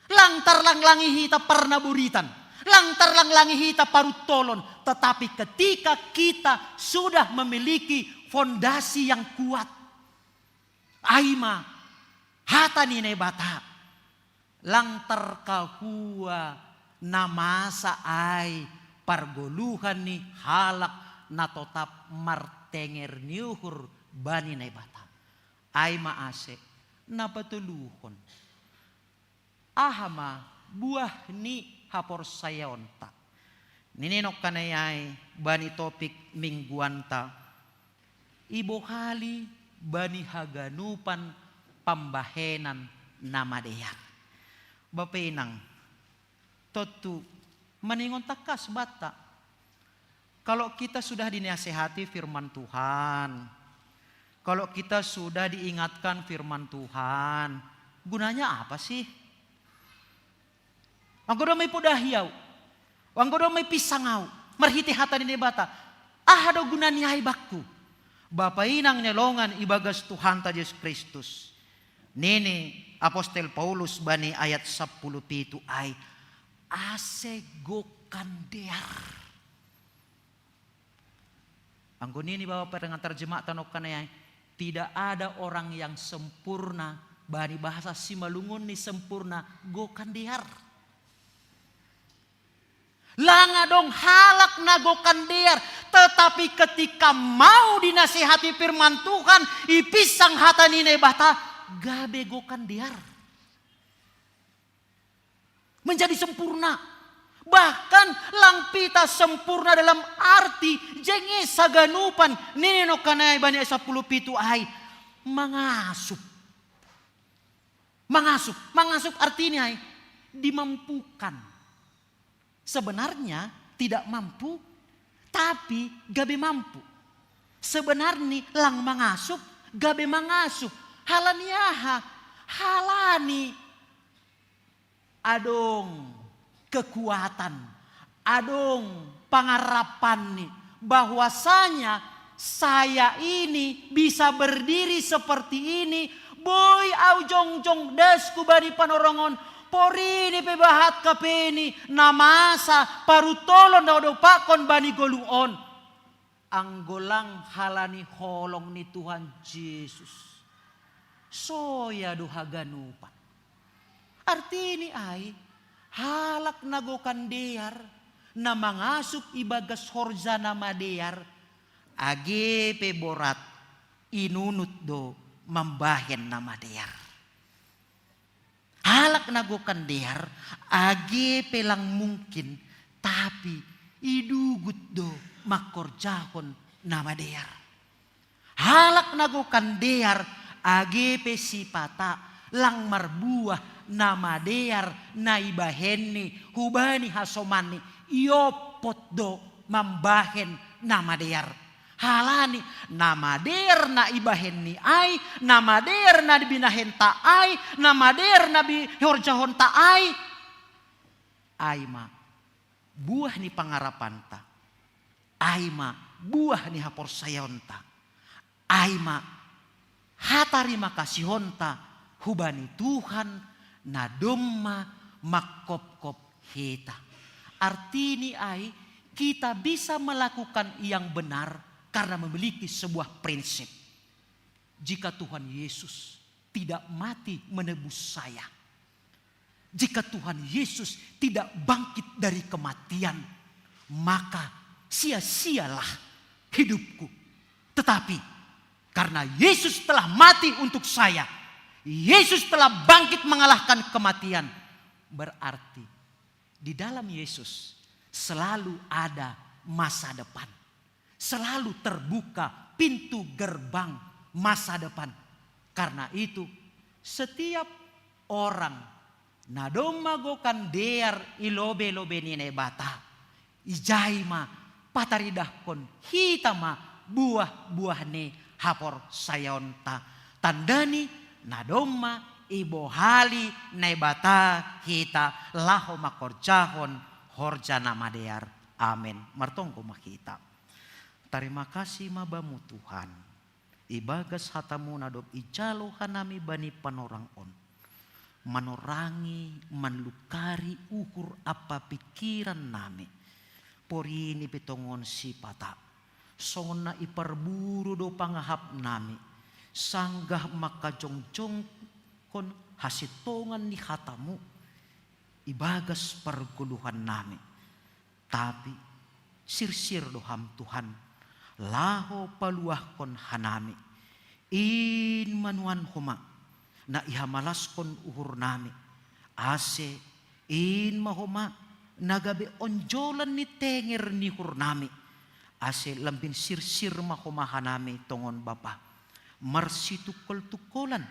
Lang tarlanglangi hita parnaboritan. Lang tarlang-langi hita paruttolon, tetapi ketika kita sudah memiliki fondasi yang kuat, ai ma hata ni Naibata, lang tarkahua na masa ai pargoluhan ni halak na totap martenger ni uhur bani Naibata. Ai ma ase na patoluhon. Aha ma buah ni haporsayaonta? Nini nongkanai ai bani topik mingguanta, ibohali bani haganupan pambahenan na madear. Bapa inang, tontu maningon tangkas banta. Kalau kita sudah dinasehati firman Tuhan, kalau kita sudah diingatkan firman Tuhan, gunanya apa sih? Anggo do mai podahi au, anggo do mai pinsang au marhite hata ni Naibata, aha do guna ni ai bangku? Bapa inang ni longan ibagas Tuhanta Jesus Kristus, nini apostel Paulus bani ayat sampulu pitu ai, ase gokan dear. Anggo nini bapa pengantar jemaat nongkanai ai, tidak ada orang yang sempurna, bani bahasa Simalungun ni sempurna, gokan dear. Lang adong halak na gokan dear, tetapi ketika mau dinasehati firman Tuhan, ipinsang hata ni Naibata, gabe gokan dear. Menjadi sempurna. Bahkan lang pita sempurna dalam arti jengesa ganupan, nini nongkanai bani ayat sampulu pitu ai, mangasup. Mangasup, mangasup artini ai dimampukan. Sebenarnya tidak mampu, tapi gabe mampu. Sebenarnya lang mangasup, gabe mangasup. Halani aha? Halani adong kekuatan, adong pangarapanni, bahwasanya saya ini bisa berdiri seperti ini, boi au jongjong das hubani panorongon, porini pe bahat kapeni na masa paruttolon na hudopakkon bani goluh on. Anggo lang halani holong ni Tuhan Jesus, soya do haganupan. Artini ai, halak na gokan dear, na mangasup ibagas horja na madear, age pe borat, inunut do mambahen na madear. Halak na gokan dear, age pe lang mungkin, tapi idugut do mangkorjahon na madear. Halak na gokan dear, age pe sipata lang marbuah na madear na ibahenni hubani hasomanni, iompot do mambahen na madear. Halani na madear na ibahenni ai, na madear na binahenta ai, na madear na bihorjahonta ai, ai ma buah ni pangarapanta, ai ma buah ni haporsayaonta, ai ma hatarima kasihonta hubani Tuhan na domma mangkopkop hita. Artini ai, kita bisa melakukan yang benar karena memiliki sebuah prinsip. Jika Tuhan Yesus tidak mati menebus saya, jika Tuhan Yesus tidak bangkit dari kematian, maka sia-sialah hidupku. Tetapi karena Yesus telah mati untuk saya, Yesus telah bangkit mengalahkan kematian, berarti di dalam Yesus selalu ada masa depan. Selalu terbuka pintu gerbang masa depan. Karena itu, setiap orang na domma gokan dear i lobe-lobe ni Naibata, ijai ma pataridahkon hita ma buah-buah ni haporsayaonta. Tandani na domma ibohali Naibata hita laho mangkorjahon horja na madear. Amen. Martonggo ma hita. Tarima kasih ma Bamu Tuhan, ibagas hataMu na dob ijalo hanami bani panorang on. manorangi, manlukari uhur ampa pikiran nami. Porini pe tongon sipata, songon na iparburu do pangahap nami, sanggah mangkajongjongkon hasintongan ni hatamu ibagas pargoluhan nami. Tapi sirsir do Ham Tuhan, laho paluahkon hanami. In ma nuan homa, na ihamalaskon uhur nami, ase in ma homa, na gabe onjolan ni tenger ni uhur nami, ase lambin sirsir ma homa hanami tongon Bapa. Marsitungkol-tungkolan,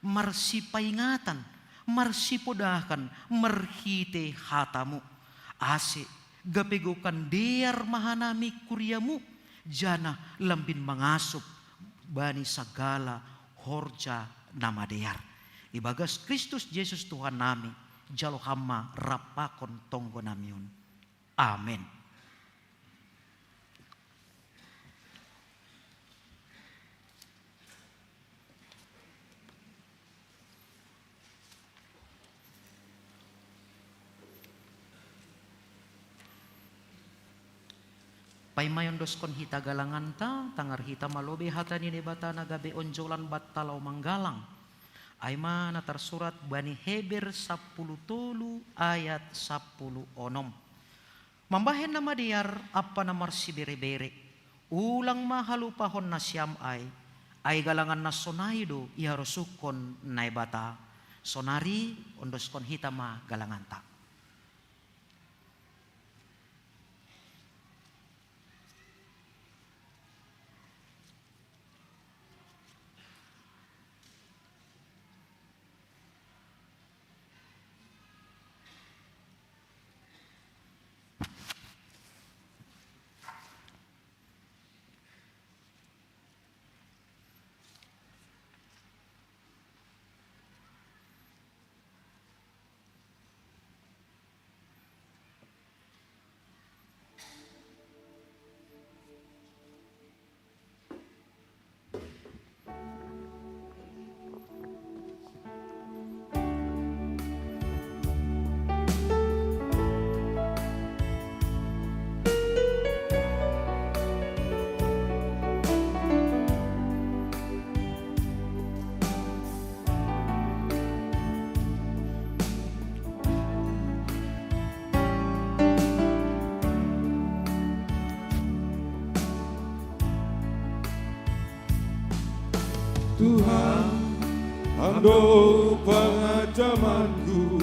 marsipaingatan, marsipodahan, marhite hatamu. Ase gabe gokan dear ma hanami kuriamu, janah lambin mangasup bani sagala horja na madear. Ibagas Kristus Jesus Tuhan nami, jalo Ham ma rap pakon tonggo nami on. Amen. Paima iondoskon hita galanganta, tangar hita ma lobei hata ni Debata na gabe onjolan banta laho manggalang. Ai ma na tarsurat bani Heber sampulu tolu ayat sampulu onom. Mambahen na madear ampa na marsibere-bere, ulang ma halupahon nasiam ai, ai galangan na sonai do iharosuhkon Naibata. Sonari ondoskon hita ma galanganta. Tuhan, Ham do pangancamanku,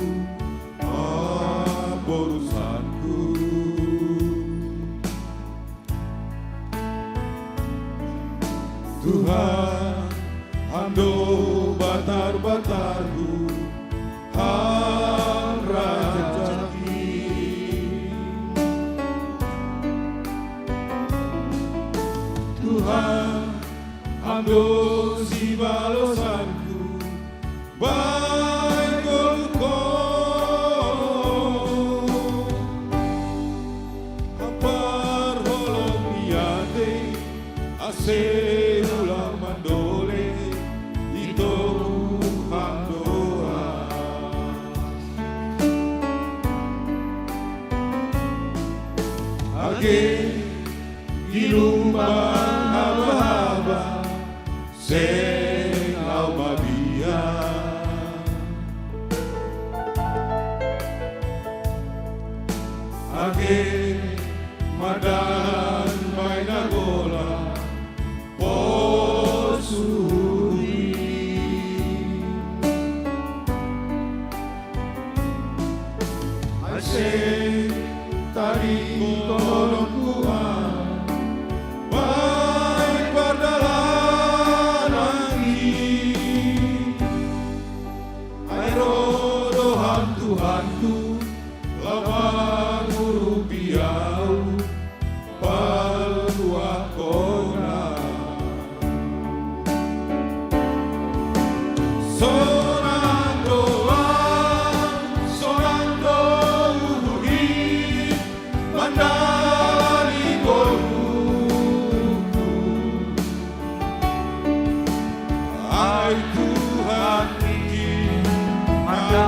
haporusanku. Tuhan, Ham do batar-batarku, Ham rajangki. Tuhan, Ham do sibalosanku, bahen goluhkon. Ham parholong ni ate, ase ulang mandolei, itogu Ham do ahu. Age di lumban haba-haba, seng ahu mabiar. Age mardalan bahen na golang, pos uhurmi. Ai seng tadingkonon Tuhan, bahen pardalanan i. Ai ro do Ham Tuhanku, laho mangurupi ahu, paluahkon ahu. Sonang do ahu, sonang do uhurhi, mandalani goluhku. Ai Tuhan ninggi, Ham do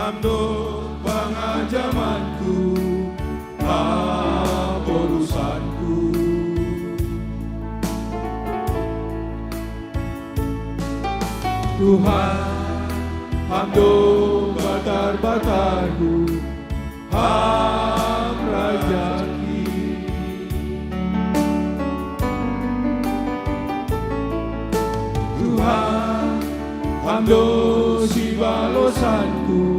Ham do pangajamanku, ham do urusanku. Tuhan, ham do batar-batarku, ham rajaki. Tuhan, ham do sibalosanku,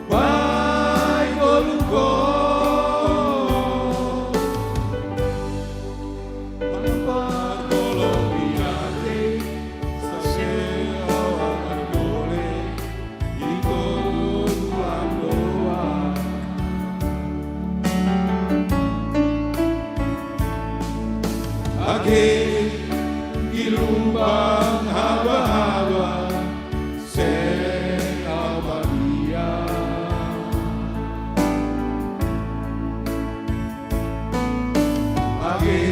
baik ngolungku. Ham do pargolong biate, sasea awan dole, iko Tuhan doa. Age i lumbang haba-haba, seng abadia. Age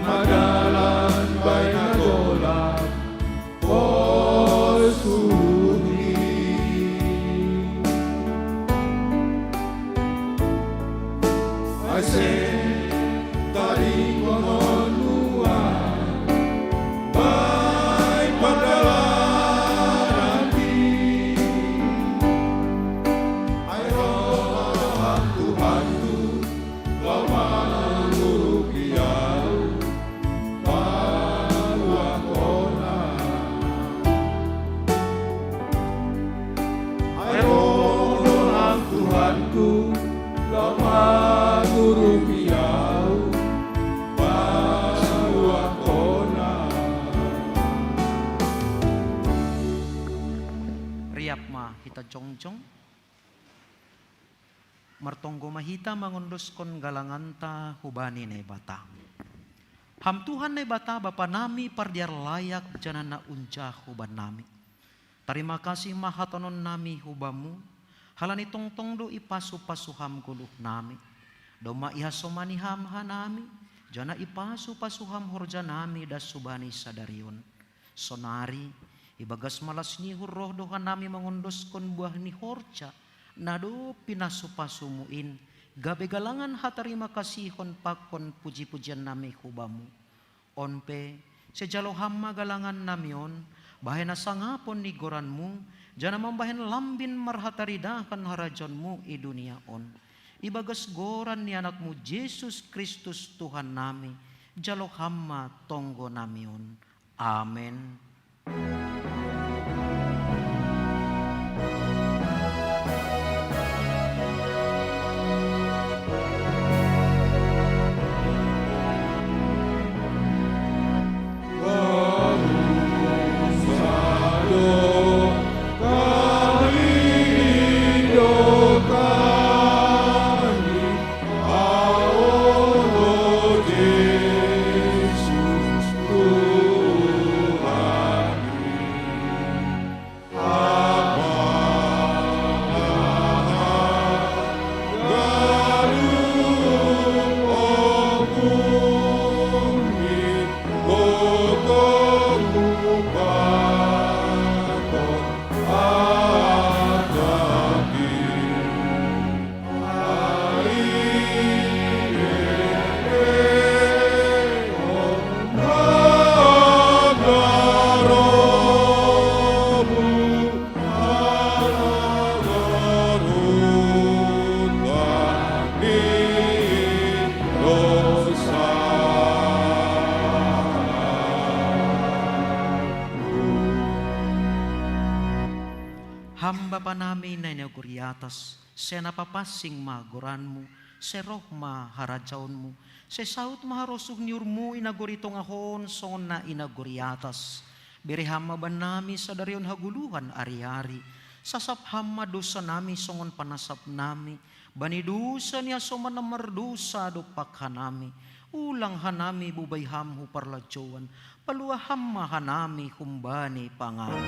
madalan baen na golap, o suhi. Ai seng tadingonon nuan, baen pandalananki. Ai roha-Mu, Tuhanku, laho mangurupi ahu, paluahon Ho. Ai roha-Mu, Tuhanku, laho mangurupi ahu, paluahon Ho. Riap ma hita jongjong. Martonggo ma hita mangondoskon galanganta hubani Naibata. Ham Tuhan Naibata, Bapa nami pardear layak, janah na unjah hubannami. Tarima kasih ma hatahonon nami hu Bamu, halani tongtong do ipasu-pasu Ham goluh nami. Domma ihasomani Ham hanami, janah ipasu-pasu Ham horja nami das hubani sadari on. Sonari, ibagas malas ni uhur roh do hanami mangondoskon buah ni horja, na dob pinasu-pasumu in, gabe galangan hatarima kasihon pakon puji-pujian nami hu Bamu. On pe, sai jalo Ham ma galangan nami on, bahen hasangapon ni goranMu, janah mambahen lambin marhataridahan harajaonMu i dunia on. Ibagas goran ni AnakMu Jesus Kristus Tuhan nami, jalo Ham ma tonggo nami on. Amen. Ham Bapa nami na i nagori atas, sai na papansing ma goranMu, sai roh ma harajaonMu, sai saut ma harosuh ni uhurMu i nagori tongah on songon na i nagori atas. Bere Ham ma bannami sadari on hagoluhan ari-ari, sasap Ham ma dousa nami songon panasap nami bani dousa ni hasoman na mardousa dompak hanami. Ulang hanami bubai Ham hu parlajouan, paluah Ham ma hanami humbani pangago.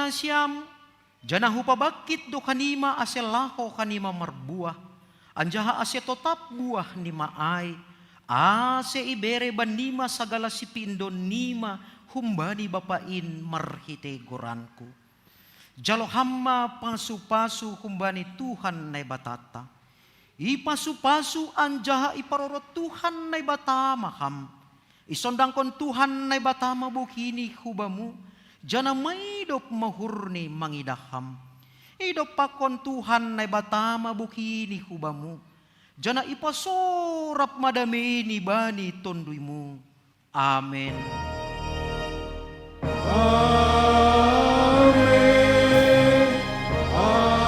nasiam, janah hupabangkit do hanima ase laho hanima marbuah, anjaha ase totap buahnima ai, ase ibere bannima sagala sipindo nima humbani Bapa in marhitei goranku. Jalo ham ma pasu-pasu humbani Tuhan Naibatanta. Ipasu-pasu anjaha iparorot Tuhan Naibata ma ham. Isondangkon Tuhan Naibata ma bogini hu bamu, janah maidop ma uhurni mangidah ham. Idompakkon Tuhan Naibata ma bogini hu bamu, janah ipasorap ma dameini bani tonduimu. Amen. Amen. Amen.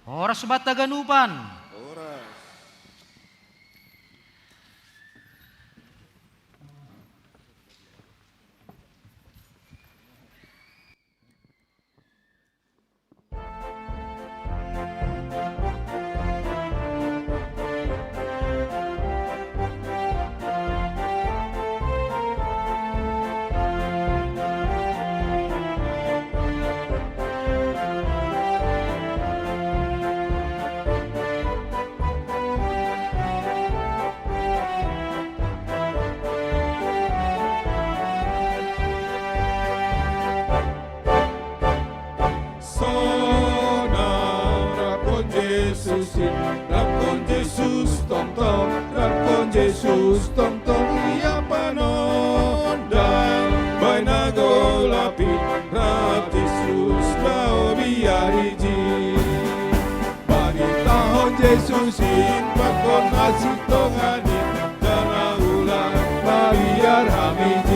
Horas banta haganupan. Horas. Sonang, rapkon Jesus in, rapkon Jesus tongtong, rapkon Jesus tongtong, ia panondang, bahen na golap in, rap Jesus laho biar ijin. Barita on Jesus in, pakon hasintongan in, janah ulang mabiar ham ijin.